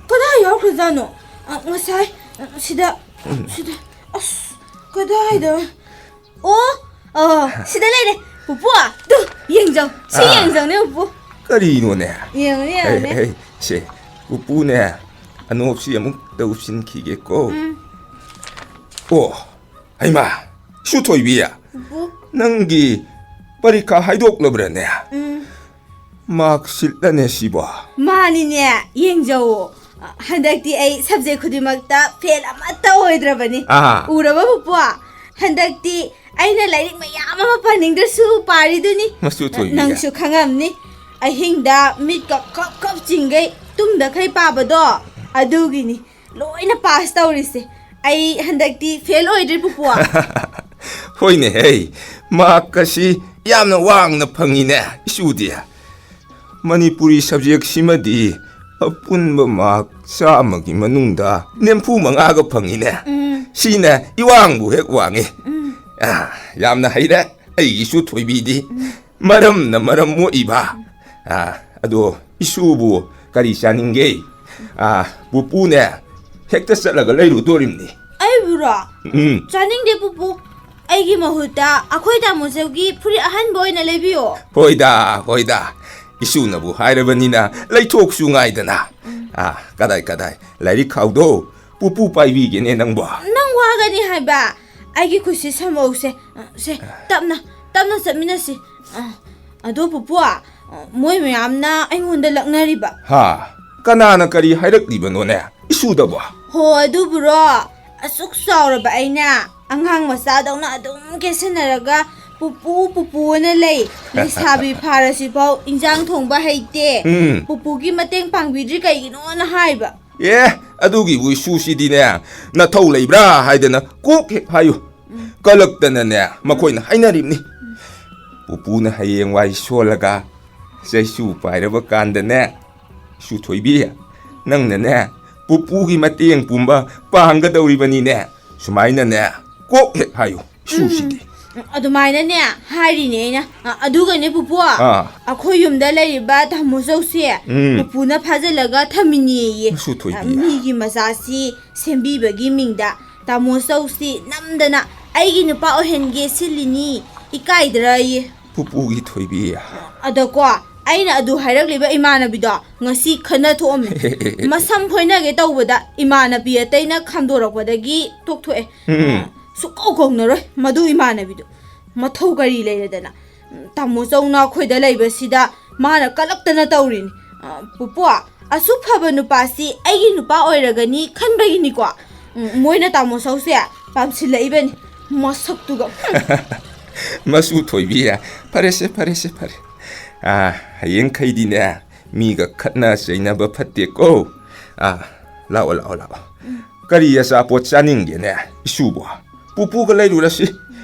ꯀꯗꯥꯏ ꯌꯥꯎꯈ꯭ꯔꯖꯥꯠꯅꯣ? ꯑ, ꯉꯁꯥꯏ, ꯑ, ꯁꯤꯗ, ꯎꯝ꯫ ꯁꯤꯗ, ꯑꯁ, ꯀꯗꯥꯏꯗ? ꯑꯣ, ꯑꯣ, ꯁꯤꯗ ꯂꯩꯔꯦ꯫ ꯄꯨꯄꯨ, ꯇꯨ, ꯌꯦꯡꯖꯧ꯫ ꯁꯤ ꯑꯥ꯫ ꯌꯦꯡꯖꯧꯅꯦ, ꯄꯨꯄꯨ꯫ ꯀꯔꯤꯅꯣꯅꯦ? ꯌꯦꯡꯉꯨꯅꯦ, ꯍꯩ, ꯌꯦꯡꯉꯨꯅꯦ꯫ ꯍꯩ, ꯁꯦ, ꯄꯨꯄꯨꯅꯦ, ꯑꯅꯣꯞꯁꯤ ꯑꯃꯨꯛꯇ ꯎꯞꯁꯤꯟꯈꯤꯒꯦꯀꯣ꯫ ꯎꯝ꯫ ꯑꯣ, ꯍꯩꯃꯥ, ꯁꯨ ꯊꯣꯏꯕꯤ, ꯄꯨꯄꯨ꯫ ꯅꯪꯒꯤ ꯄꯔꯤꯈꯥ ꯍꯥꯏꯗꯣꯛꯂꯕ꯭ꯔꯅꯦ? ꯎꯝ, ꯃꯥꯔꯛꯁꯤꯠꯂꯅꯦ ꯁꯤꯕꯣ? ꯃꯥꯅꯤꯅꯦ, ꯌꯦꯡꯖꯧꯋꯣ꯫ ꯍꯟꯗꯛꯇꯤ ꯑꯩ ꯁꯕꯖꯦꯛ ꯈꯨꯗꯤꯡꯃꯛꯇ ꯐꯦꯜ ꯑꯃꯠꯇ ꯑꯣꯏꯗ꯭ꯔꯕꯅꯤ꯫ ꯑꯥ꯫ ꯎꯔꯕ ꯄꯨꯄꯨ? ꯍꯟꯗꯛꯇꯤ ꯑꯩꯅ ꯂꯥꯏꯔꯤꯛ ꯃꯌꯥꯝ ꯑꯃ ꯄꯥꯅꯤꯡꯗ꯭ꯔꯁꯨ ꯄꯥꯔꯤꯗꯨꯅꯤ꯫ ꯃꯆꯨ ꯊꯣꯏꯕꯤ꯫ ꯅꯪꯁꯨ ꯈꯪꯉꯝꯅꯤ, ꯑꯍꯤꯡꯗ ꯃꯤꯠꯀ ꯈꯞ ꯈꯞ ꯆꯤꯡꯈꯩ ꯇꯨꯝꯗꯈꯩ ꯄꯥꯕꯗꯣ, ꯑꯗꯨꯒꯤꯅꯤ ꯂꯣꯏꯅ ꯄꯥꯁ ꯇꯧꯔꯤꯁꯦ꯫ ꯑꯩ ꯍꯟꯗꯛꯇꯤ ꯐꯦꯜ ꯑꯣꯏꯗ꯭ꯔꯤ ꯄꯨꯄꯨ꯫ ꯍꯣꯏꯅꯦ ꯍꯦ, ꯃꯥꯔꯛ ꯑꯁꯤ ꯌꯥꯝꯅ ꯋꯥꯡꯅ ꯐꯪꯉꯤꯅꯦ ꯏꯁꯨꯗꯤ꯫ ꯃꯅꯤꯄꯨꯔꯤ ꯁꯕꯖꯦꯛꯁꯤꯃꯗꯤ ꯑꯄꯨꯟꯕ ꯃꯥꯔꯛ ꯆꯥꯝꯃꯒꯤ ꯃꯅꯨꯡꯗ ꯅꯤꯐꯨ ꯃꯉꯥꯒ ꯐꯪꯉꯤꯅꯦ꯫ ꯎꯝ꯫ ꯁꯤꯅ ꯏꯋꯥꯡꯕꯨ ꯍꯦꯛ ꯋꯥꯡꯉꯤ꯫ ꯎꯝ꯫ ꯑꯥ, ꯌꯥꯝꯅ ꯍꯩꯔꯦ ꯑꯩꯒꯤꯁꯨ ꯊꯣꯏꯕꯤꯗꯤ꯫ ꯃꯔꯝꯅ ꯃꯔꯝ ꯃꯣꯛꯏꯕ꯫ ꯑꯥ, ꯑꯗꯣ ꯏꯁꯨꯕꯨ ꯀꯔꯤ ꯆꯥꯅꯤꯡꯒꯦ? ꯑꯥ, ꯄꯨꯄꯨꯅꯦ ꯍꯦꯛꯇ ꯆꯠꯂꯒ ꯂꯩꯔꯨꯗꯣꯔꯤꯕꯅꯤ꯫ ꯑꯩꯕꯨꯔꯣ? ꯎꯝ꯫ ꯆꯥꯅꯤꯡꯗꯦ ꯄꯨꯄꯨ꯫ ꯑꯩꯒꯤ ꯃꯍꯨꯠꯇ ꯑꯩꯈꯣꯏ ꯇꯥꯃꯣꯆꯧꯒꯤ ꯐꯨꯔꯤꯠ ꯑꯍꯟꯕ ꯑꯣꯏꯅ ꯂꯩꯕꯤꯌꯣ꯫ ꯍꯣꯏꯗ, ꯍꯣꯏꯗ꯫ ꯏꯁꯨꯅꯕꯨ ꯍꯥꯏꯔꯕꯅꯤꯅ ꯂꯩꯊꯣꯛꯁꯨ ꯉꯥꯏꯗꯅ꯫ ꯑꯥ, ꯀꯗꯥꯏ, ꯀꯗꯥꯏ? ꯂꯥꯏꯔꯤꯛ ꯈꯥꯎꯗꯣ ꯄꯨꯄꯨ ꯄꯥꯏꯕꯤꯒꯦꯅꯦ ꯅꯪꯕꯣ꯫ ꯅꯪ ꯋꯥꯒꯅꯤ ꯍꯥꯏꯕ꯫ ꯑꯩꯒꯤ ꯈꯨꯠꯁꯤ ꯁꯝꯃꯧꯁꯦ꯫ ꯁꯦ, ꯇꯞꯅ, ꯇꯞꯅ ꯆꯠꯃꯤꯟꯅꯁꯤ꯫ ꯑ, ꯑꯗꯣ ꯄꯨꯄꯨ, ꯃꯣꯏ ꯃꯌꯥꯝꯅ ꯑꯩꯉꯣꯟꯗ ꯂꯛꯅꯔꯤꯕ꯫ ꯍꯥ? ꯀꯅꯥꯅ ꯀꯔꯤ ꯍꯥꯏꯔꯛꯂꯤꯕꯅꯣꯅꯦ? ꯏꯁꯨꯗꯕꯣ? ꯍꯣ, ꯑꯗꯨꯕꯨꯔꯣ? ꯑꯁꯨꯛ ꯆꯥꯎꯔꯕ ꯑꯩꯅ ꯑꯉꯥꯡ ꯃꯆꯥꯗꯧꯅ ꯑꯗꯨꯝ ꯀꯦꯁꯟꯅꯔꯒ ꯄꯨꯄꯨ, ꯄꯨꯄꯨꯅ ꯂꯩ꯫ ꯂꯩꯁꯥꯕꯤ ꯐꯥꯔꯁꯤꯐꯥꯎ ꯏꯟꯖꯥꯡ ꯊꯣꯡꯕ ꯍꯩꯇꯦ꯫ ꯎꯝ꯫ ꯄꯨꯄꯨꯒꯤ ꯃꯇꯦꯡ ꯄꯥꯡꯕꯤꯗ꯭ꯔꯤ ꯀꯩꯒꯤꯅꯣꯅ ꯍꯥꯏꯕ꯫ ꯑꯦ, ꯑꯗꯨꯒꯤꯕꯨ ꯏꯁꯨꯁꯤꯗꯤꯅꯦ, ꯅꯊꯧ ꯂꯩꯕ꯭ꯔꯥ ꯍꯥꯏꯗꯅ ꯀꯣꯛ ꯍꯦꯛ ꯍꯥꯏꯌꯨ꯫ ꯀꯜꯂꯛꯇꯅꯅꯦ, ꯃꯈꯣꯏꯅ ꯍꯥꯏꯅꯔꯤꯕꯅꯤ꯫ ꯄꯨꯄꯨꯅ ꯍꯌꯦꯡꯋꯥꯏ ꯁꯣꯜꯂꯒ ꯆꯩꯁꯨ ꯄꯥꯏꯔꯕ ꯀꯥꯟꯗꯅꯦ, ꯏꯁꯨ ꯊꯣꯏꯕꯤ, ꯅꯪꯅꯅꯦ, ꯄꯨꯄꯨꯒꯤ ꯃꯇꯦꯡ ꯄꯨꯝꯕ ꯄꯥꯡꯒꯗꯧꯔꯤꯕꯅꯤꯅꯦ꯫ ꯁꯨꯃꯥꯏꯅꯅꯦ, ꯀꯣꯛ ꯍꯦꯛ ꯍꯥꯏꯌꯨ, ꯏꯁꯨꯁꯤꯗꯤ꯫ ꯎꯝ, ꯑꯗꯨꯃꯥꯏꯅꯅꯦ ꯍꯥꯏꯔꯤꯅꯦ ꯑꯩꯅ꯫ ꯑ, ꯑꯗꯨꯒꯅꯦ ꯄꯨꯄꯨ, ꯑꯥ꯫ ꯑꯩꯈꯣꯏ ꯌꯨꯝꯗ ꯂꯩꯔꯤꯕ ꯇꯥꯃꯣ ꯆꯧꯁꯦ ꯎꯝ꯫ ꯄꯨꯄꯨꯅ ꯐꯥꯖꯤꯜꯂꯒ ꯊꯝꯃꯤꯅꯦꯌꯦ꯫ ꯏꯁꯨ ꯊꯣꯏꯕꯤ꯫ ꯑ, ꯃꯤꯒꯤ ꯃꯆꯥꯁꯤ ꯁꯦꯝꯕꯤꯕꯒꯤ ꯃꯤꯡꯗ ꯇꯥꯃꯣ ꯆꯧꯁꯤ ꯅꯝꯗꯅ ꯑꯩꯒꯤ ꯅꯨꯄꯥ ꯑꯣꯏꯍꯟꯒꯦ ꯁꯤꯜꯂꯤꯅꯤ, ꯏꯀꯥꯏꯗ꯭ꯔꯌꯦ꯫ ꯄꯨꯄꯨꯒꯤ ꯊꯣꯏꯕꯤ꯫ ꯑꯗꯀꯣ, ꯑꯩꯅ ꯑꯗꯨ ꯍꯥꯏꯔꯛꯂꯤꯕ ꯏꯃꯥꯟꯅꯕꯤꯗꯣ ꯉꯁꯤ ꯈꯟꯅ ꯊꯣꯛꯑꯝꯃꯦ꯫ ꯃꯁꯝ ꯐꯣꯏꯅꯒꯦ ꯇꯧꯕꯗ ꯏꯃꯥꯟꯅꯕꯤ ꯑꯇꯩꯅ ꯈꯥꯝꯗꯣꯔꯛꯄꯗꯒꯤ ꯇꯣꯛꯊꯣꯛꯑꯦ꯫ ꯎꯝ꯫ ꯁꯨꯛꯀꯧ ꯀꯧꯅꯔꯣꯏ ꯃꯗꯨ ꯏꯃꯥꯟꯅꯕꯤꯗꯣ꯫ ꯃꯊꯧ ꯀꯔꯤ ꯂꯩꯔꯗꯅ? ꯇꯥꯃꯣ ꯆꯧꯅ ꯑꯩꯈꯣꯏꯗ ꯂꯩꯕꯁꯤꯗ ꯃꯥꯅ ꯀꯜꯂꯛꯇꯅ ꯇꯧꯔꯤꯅꯤ꯫ ꯑ, ꯄꯨꯄꯨ, ꯑꯁꯨꯛ ꯐꯕ ꯅꯨꯄꯥꯁꯤ ꯑꯩꯒꯤ ꯅꯨꯄꯥ ꯑꯣꯏꯔꯒꯅꯤ ꯈꯟꯕꯒꯤꯅꯤꯀꯣ꯫ ꯎꯝ, ꯃꯣꯏꯅ ꯇꯥꯃꯣ ꯆꯧꯁꯦ ꯄꯥꯝꯁꯤꯜꯂꯛꯏꯕꯅꯤ꯫ ꯃꯁꯛꯇꯨꯒ꯫ ꯍꯨꯝ꯫ ꯃꯁꯨ ꯊꯣꯏꯕꯤ, ꯐꯔꯦꯁꯦ, ꯐꯔꯦꯁꯦ, ꯐꯔꯦ꯫ ꯑꯥ, ꯍꯌꯦꯡꯈꯩꯗꯤꯅꯦ, ꯃꯤꯒ ꯈꯠꯅ ꯆꯩꯅꯕ ꯐꯠꯇꯦꯀꯣ꯫ ꯑꯥ, ꯂꯥꯛꯑꯣ, ꯂꯥꯛꯑꯣ, ꯂꯥꯛꯑꯣ꯫ ꯀꯔꯤ ꯑꯆꯥꯄꯣꯠ ꯆꯥꯅꯤꯡꯒꯦꯅꯦ, ꯏꯁꯨꯕꯣ? ꯄꯨꯄꯨꯒ ꯂꯩꯔꯨꯔꯁꯤ꯫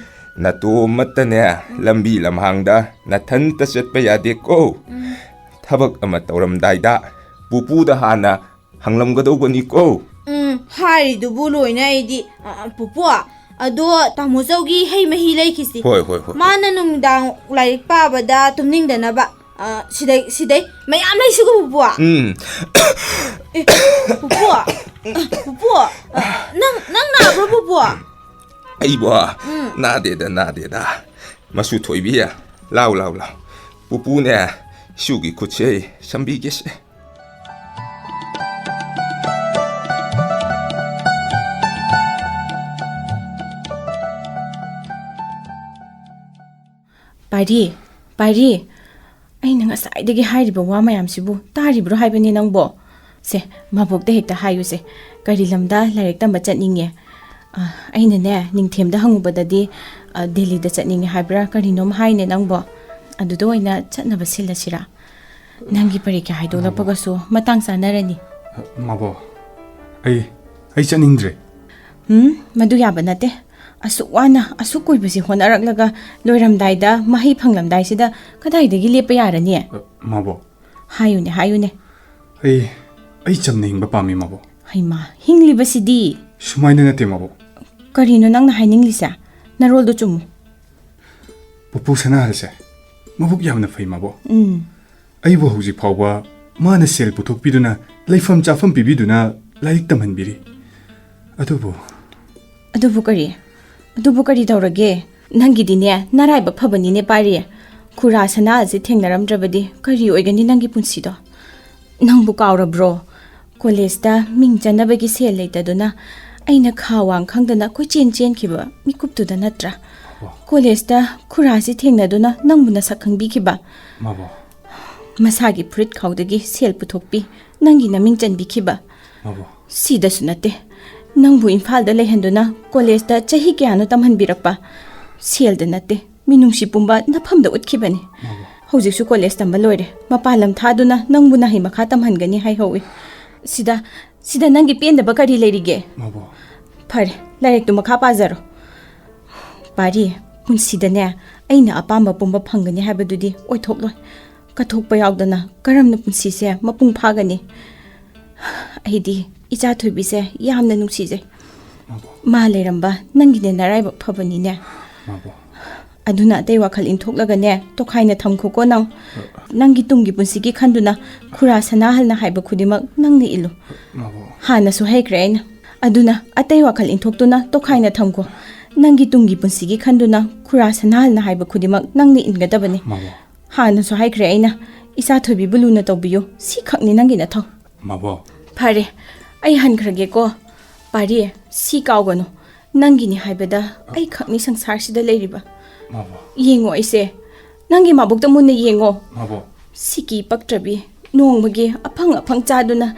ꯅꯇꯣꯝꯃꯠꯇꯅꯦ, ꯂꯝꯕꯤ ꯂꯝꯍꯥꯡꯗ ꯅꯊꯟꯇ ꯆꯠꯄ ꯌꯥꯗꯦꯀꯣ꯫ ꯊꯕꯛ ꯑꯃ ꯇꯧꯔꯝꯗꯥꯏꯗ ꯄꯨꯄꯨꯗ ꯍꯥꯟꯅ ꯍꯪꯂꯝꯒꯗꯧꯕꯅꯤꯀꯣ꯫ ꯎꯝ, ꯍꯥꯏꯔꯤꯗꯨꯕꯨ ꯂꯣꯏꯅ ꯑꯩꯗꯤ꯫ ꯑ, ꯄꯨꯄꯨ, ꯑꯗꯣ ꯇꯥꯃꯣ ꯆꯧꯒꯤ ꯍꯩ ꯃꯍꯤ ꯂꯩꯈꯤꯁꯤ꯫ ꯍꯣꯏ, ꯍꯣꯏ, ꯍꯣꯏ, ꯍꯣꯏ꯫ ꯃꯥꯅ ꯅꯨꯡꯗꯥꯡ ꯂꯥꯏꯔꯤꯛ ꯄꯥꯕꯗ ꯇꯨꯝꯅꯤꯡꯗꯅꯕ꯫ ꯑ, ꯁꯤꯗꯩ, ꯁꯤꯗꯩ ꯃꯌꯥꯝ ꯂꯩꯁꯤꯀꯣ, ꯄꯨꯄꯨ꯫ ꯎꯝ꯫ ꯑꯦ, ꯄꯨꯄꯨ, ꯄꯨꯄꯨ, ꯑ, ꯅꯪ, ꯅꯪ ꯅꯥꯕ꯭ꯔꯣ, ꯄꯨꯄꯨ? ꯑꯩꯕꯣ? ꯎꯝ꯫ ꯅꯥꯗꯦꯗ, ꯅꯥꯗꯦꯗ꯫ ꯃꯁꯨ ꯊꯣꯏꯕꯤ, ꯂꯥꯎ, ꯂꯥꯎ, ꯂꯥꯎ꯫ ꯄꯨꯄꯨꯅꯦ, ꯏꯁꯨꯒꯤ ꯈꯨꯠꯁꯦ ꯁꯝꯕꯤꯒꯦꯁꯦ꯫ ꯄꯥꯏꯔꯤ, ꯄꯥꯏꯔꯤ, ꯑꯩꯅ ꯉꯁꯥꯏꯗꯒꯤ ꯍꯥꯏꯔꯤꯕ ꯋꯥ ꯃꯌꯥꯝꯁꯤꯕꯨ ꯇꯥꯔꯤꯕ꯭ꯔꯣ ꯍꯥꯏꯕꯅꯤ ꯅꯪꯕꯣ? ꯁꯦ, ꯃꯕꯣꯛꯇ ꯍꯦꯛꯇ ꯍꯥꯏꯌꯨꯁꯦ, ꯀꯔꯤ ꯂꯝꯗ ꯂꯥꯏꯔꯤꯛ ꯇꯝꯕ ꯆꯠꯅꯤꯡꯉꯦ? ꯑ, ꯑꯩꯅꯅꯦ, ꯅꯤꯡꯊꯦꯝꯗ ꯍꯪꯉꯨꯕꯗꯗꯤ, ꯑ, ꯗꯦꯜꯂꯤꯗ ꯆꯠꯅꯤꯡꯉꯦ ꯍꯥꯏꯕ꯭ꯔꯥ ꯀꯔꯤꯅꯣꯝ ꯍꯥꯏꯅꯦ ꯅꯪꯕꯣ꯫ ꯑꯗꯨꯗ ꯑꯣꯏꯅ ꯆꯠꯅꯕ ꯁꯤꯜꯂꯁꯤꯔꯥ? ꯅꯪꯒꯤ ꯄꯔꯤꯈ꯭ꯌꯥ ꯍꯥꯏꯗꯣꯛꯂꯛꯄꯒꯁꯨ ꯃꯇꯥꯡ ꯆꯥꯅꯔꯅꯤ꯫ ꯃꯕꯣ, ꯑꯩ, ꯑꯩ ꯆꯠꯅꯤꯡꯗ꯭ꯔꯦ꯫ ꯎꯝ, ꯃꯗꯨ ꯌꯥꯕ ꯅꯠꯇꯦ꯫ ꯑꯁꯨꯛ ꯋꯥꯅ, ꯑꯁꯨꯛ ꯀꯨꯏꯕꯁꯤ ꯍꯣꯠꯅꯔꯛꯂꯒ ꯂꯣꯏꯔꯝꯗꯥꯏꯗ, ꯃꯍꯩ ꯐꯪꯂꯝꯗꯥꯏꯁꯤꯗ ꯀꯗꯥꯏꯗꯒꯤ ꯂꯦꯞꯄ ꯌꯥꯔꯅꯤ? ꯑ, ꯃꯕꯣ꯫ ꯍꯥꯏꯌꯨꯅꯦ, ꯍꯥꯏꯌꯨꯅꯦ꯫ ꯑꯩ, ꯑꯩ ꯆꯝꯅ ꯍꯤꯡꯕ ꯄꯥꯝꯃꯤ, ꯃꯕꯣ꯫ ꯍꯩꯃꯥ, ꯍꯤꯡꯂꯤꯕꯁꯤꯗꯤ? ꯁꯨꯃꯥꯏꯅ ꯅꯠꯇꯦ, ꯃꯕꯣ꯫ ꯀꯔꯤꯅꯣ ꯅꯪꯅ ꯍꯥꯏꯅꯤꯡꯂꯤꯁꯦ? ꯅꯔꯣꯜꯗꯣ ꯆꯨꯝꯃꯨ꯫ ꯄꯨꯄꯨ ꯁꯅꯥꯍꯜꯁꯦ ꯃꯕꯨꯛ ꯌꯥꯝꯅ ꯐꯩ, ꯃꯕꯣ꯫ ꯎꯝ꯫ ꯑꯩꯕꯨ ꯍꯧꯖꯤꯛ ꯐꯥꯎꯕ ꯃꯥꯅ ꯁꯦꯜ ꯄꯨꯊꯣꯛꯄꯤꯗꯨꯅ, ꯂꯩꯐꯝ ꯆꯥꯐꯝ ꯄꯤꯕꯤꯗꯨꯅ ꯂꯥꯏꯔꯤꯛ ꯇꯝꯍꯟꯕꯤꯔꯤ꯫ ꯑꯗꯨꯕꯨ ꯑꯗꯨꯕꯨ ꯀꯔꯤ? ꯑꯗꯨꯕꯨ ꯀꯔꯤ ꯇꯧꯔꯒꯦ? ꯅꯪꯒꯤꯗꯤꯅꯦ, ꯅꯔꯥꯏꯕꯛ ꯐꯕꯅꯤꯅꯦ, ꯄꯥꯏꯔꯤ꯫ ꯈꯨꯔꯥ ꯁꯅꯥ ꯑꯁꯤ ꯊꯦꯡꯅꯔꯝꯗ꯭ꯔꯕꯗꯤ ꯀꯔꯤ ꯑꯣꯏꯒꯅꯤ ꯅꯪꯒꯤ ꯄꯨꯟꯁꯤꯗꯣ? ꯅꯪꯕꯨ ꯀꯥꯎꯔꯕ꯭ꯔꯣ? ꯀꯣꯂꯦꯖꯇ ꯃꯤꯡ ꯆꯟꯅꯕꯒꯤ ꯁꯦꯜ ꯂꯩꯇꯗꯨꯅ ꯑꯩꯅ ꯈꯥ ꯋꯥꯡ ꯈꯪꯗꯅ ꯀꯣꯏꯆꯦꯟ ꯆꯦꯟꯈꯤꯕ ꯃꯤꯀꯨꯞꯇꯨꯗ ꯅꯠꯇ꯭ꯔꯥ? ꯀꯣꯂꯦꯖꯇ ꯈꯨꯔꯥꯁꯤ ꯊꯦꯡꯅꯗꯨꯅ ꯅꯪꯕꯨ ꯅꯁꯛ ꯈꯪꯕꯤꯈꯤꯕ꯫ ꯃꯥꯕꯣ꯫ ꯃꯁꯥꯒꯤ ꯐꯨꯔꯤꯠ ꯈꯥꯎꯗꯒꯤ ꯁꯦꯜ ꯄꯨꯊꯣꯛꯄꯤ, ꯅꯪꯒꯤ ꯅꯃꯤꯡ ꯆꯟꯕꯤꯈꯤꯕ꯫ ꯃꯥꯕꯣ꯫ ꯁꯤꯗꯁꯨ ꯅꯠꯇꯦ, ꯅꯪꯕꯨ ꯏꯝꯐꯥꯜꯗ ꯂꯩꯍꯟꯗꯨꯅ ꯀꯣꯂꯦꯖꯇ ꯆꯍꯤ ꯀꯌꯥꯅꯣ ꯇꯝꯍꯟꯕꯤꯔꯛꯄ꯫ ꯁꯦꯜꯗ ꯅꯠꯇꯦ, ꯃꯤꯅꯨꯡꯁꯤ ꯄꯨꯝꯕ ꯅꯐꯝꯗ ꯎꯠꯈꯤꯕꯅꯤ꯫ ꯃꯥꯕꯣ꯫ ꯍꯧꯖꯤꯛꯁꯨ ꯀꯣꯂꯦꯖ ꯇꯝꯕ ꯂꯣꯏꯔꯦ, ꯃꯄꯥꯟ ꯂꯝ ꯊꯥꯗꯨꯅ ꯅꯪꯕꯨ ꯅꯍꯩ ꯃꯈꯥ ꯇꯝꯍꯟꯒꯅꯤ ꯍꯥꯏꯍꯧꯏ꯫ ꯁꯤꯗ, ꯁꯤꯗ ꯅꯪꯒꯤ ꯄꯦꯟꯗꯕ ꯀꯔꯤ ꯂꯩꯔꯤꯒꯦ? ꯃꯥꯕꯣ꯫ ꯐꯔꯦ, ꯂꯥꯏꯔꯤꯛꯇꯨ ꯃꯈꯥ ꯄꯥꯖꯔꯣ꯫ ꯄꯥꯔꯤ, ꯄꯨꯟꯁꯤꯗꯅꯦ, ꯑꯩꯅ ꯑꯄꯥꯝꯕ ꯄꯨꯝꯕ ꯐꯪꯒꯅꯤ ꯍꯥꯏꯕꯗꯨꯗꯤ ꯑꯣꯏꯊꯣꯛꯂꯣꯏ꯫ ꯀꯠꯊꯣꯛꯄ ꯌꯥꯎꯗꯅ ꯀꯔꯝꯅ ꯄꯨꯟꯁꯤꯁꯦ ꯃꯄꯨꯡ ꯐꯥꯒꯅꯤ? ꯑꯩꯗꯤ ꯏꯆꯥ ꯊꯣꯏꯕꯤꯁꯦ ꯌꯥꯝꯅ ꯅꯨꯡꯁꯤꯖꯩ꯫ ꯃꯥꯕꯣ꯫ ꯃꯥ ꯂꯩꯔꯝꯕ ꯅꯪꯒꯤꯅꯦ ꯅꯔꯥꯏꯕꯛ ꯐꯕꯅꯤꯅꯦ꯫ ꯃꯥꯕꯣ꯫ ꯑꯗꯨꯅ ꯑꯇꯩ ꯋꯥꯈꯜ ꯏꯟꯊꯣꯛꯂꯒꯅꯦ, ꯇꯣꯈꯥꯏꯅ ꯊꯝꯈꯣꯀꯣ ꯅꯪ꯫ ꯅꯪꯒꯤ ꯇꯨꯡꯒꯤ ꯄꯨꯟꯁꯤꯒꯤ ꯈꯟꯗꯨꯅ ꯈꯨꯔꯥ ꯁꯅꯥꯍꯜꯅ ꯍꯥꯏꯕ ꯈꯨꯗꯤꯡꯃꯛ ꯅꯪꯅ ꯏꯜꯂꯨ꯫ ꯃꯥꯕꯣ꯫ ꯍꯥꯟꯅꯁꯨ ꯍꯩꯈ꯭ꯔꯦ ꯑꯩꯅ꯫ ꯑꯗꯨꯅ ꯑꯇꯩ ꯋꯥꯈꯜ ꯏꯟꯊꯣꯛꯇꯨꯅ ꯇꯣꯈꯥꯏꯅ ꯊꯝꯈꯣ꯫ ꯅꯪꯒꯤ ꯇꯨꯡꯒꯤ ꯄꯨꯟꯁꯤꯒꯤ ꯈꯟꯗꯨꯅ ꯈꯨꯔꯥ ꯁꯅꯥꯍꯜꯅ ꯍꯥꯏꯕ ꯈꯨꯗꯤꯡꯃꯛ ꯅꯪꯅ ꯏꯟꯒꯗꯕꯅꯤ꯫ ꯃꯥꯕꯣ꯫ ꯍꯥꯟꯅꯁꯨ ꯍꯥꯏꯈ꯭ꯔꯦ ꯑꯩꯅ, ꯏꯆꯥ ꯊꯣꯏꯕꯤꯕꯨ ꯂꯨꯅ ꯇꯧꯕꯤꯌꯨ, ꯁꯤꯈꯛꯅꯤ ꯅꯪꯒꯤ ꯅꯊꯧ꯫ ꯃꯥꯕꯣ꯫ ꯐꯔꯦ, ꯑꯩ ꯍꯟꯈ꯭ꯔꯒꯦꯀꯣ꯫ ꯄꯥꯔꯤ, ꯁꯤ ꯀꯥꯎꯒꯅꯨ, ꯅꯪꯒꯤꯅꯤ ꯍꯥꯏꯕꯗ ꯑꯩꯈꯛꯅꯤ ꯁꯪꯁꯥꯔꯁꯤꯗ ꯂꯩꯔꯤꯕ꯫ ꯃꯥꯕꯣ꯫ ꯌꯦꯡꯉꯣ ꯑꯩꯁꯦ, ꯅꯪꯒꯤ ꯃꯥꯕꯣꯛꯇ ꯃꯨꯟꯅ ꯌꯦꯡꯉꯣ꯫ ꯃꯥꯕꯣ꯫ ꯁꯤꯀꯤ ꯄꯛꯇ꯭ꯔꯕꯤ, ꯅꯣꯡꯃꯒꯤ ꯑꯐꯪ ꯑꯐꯪ ꯆꯥꯗꯨꯅ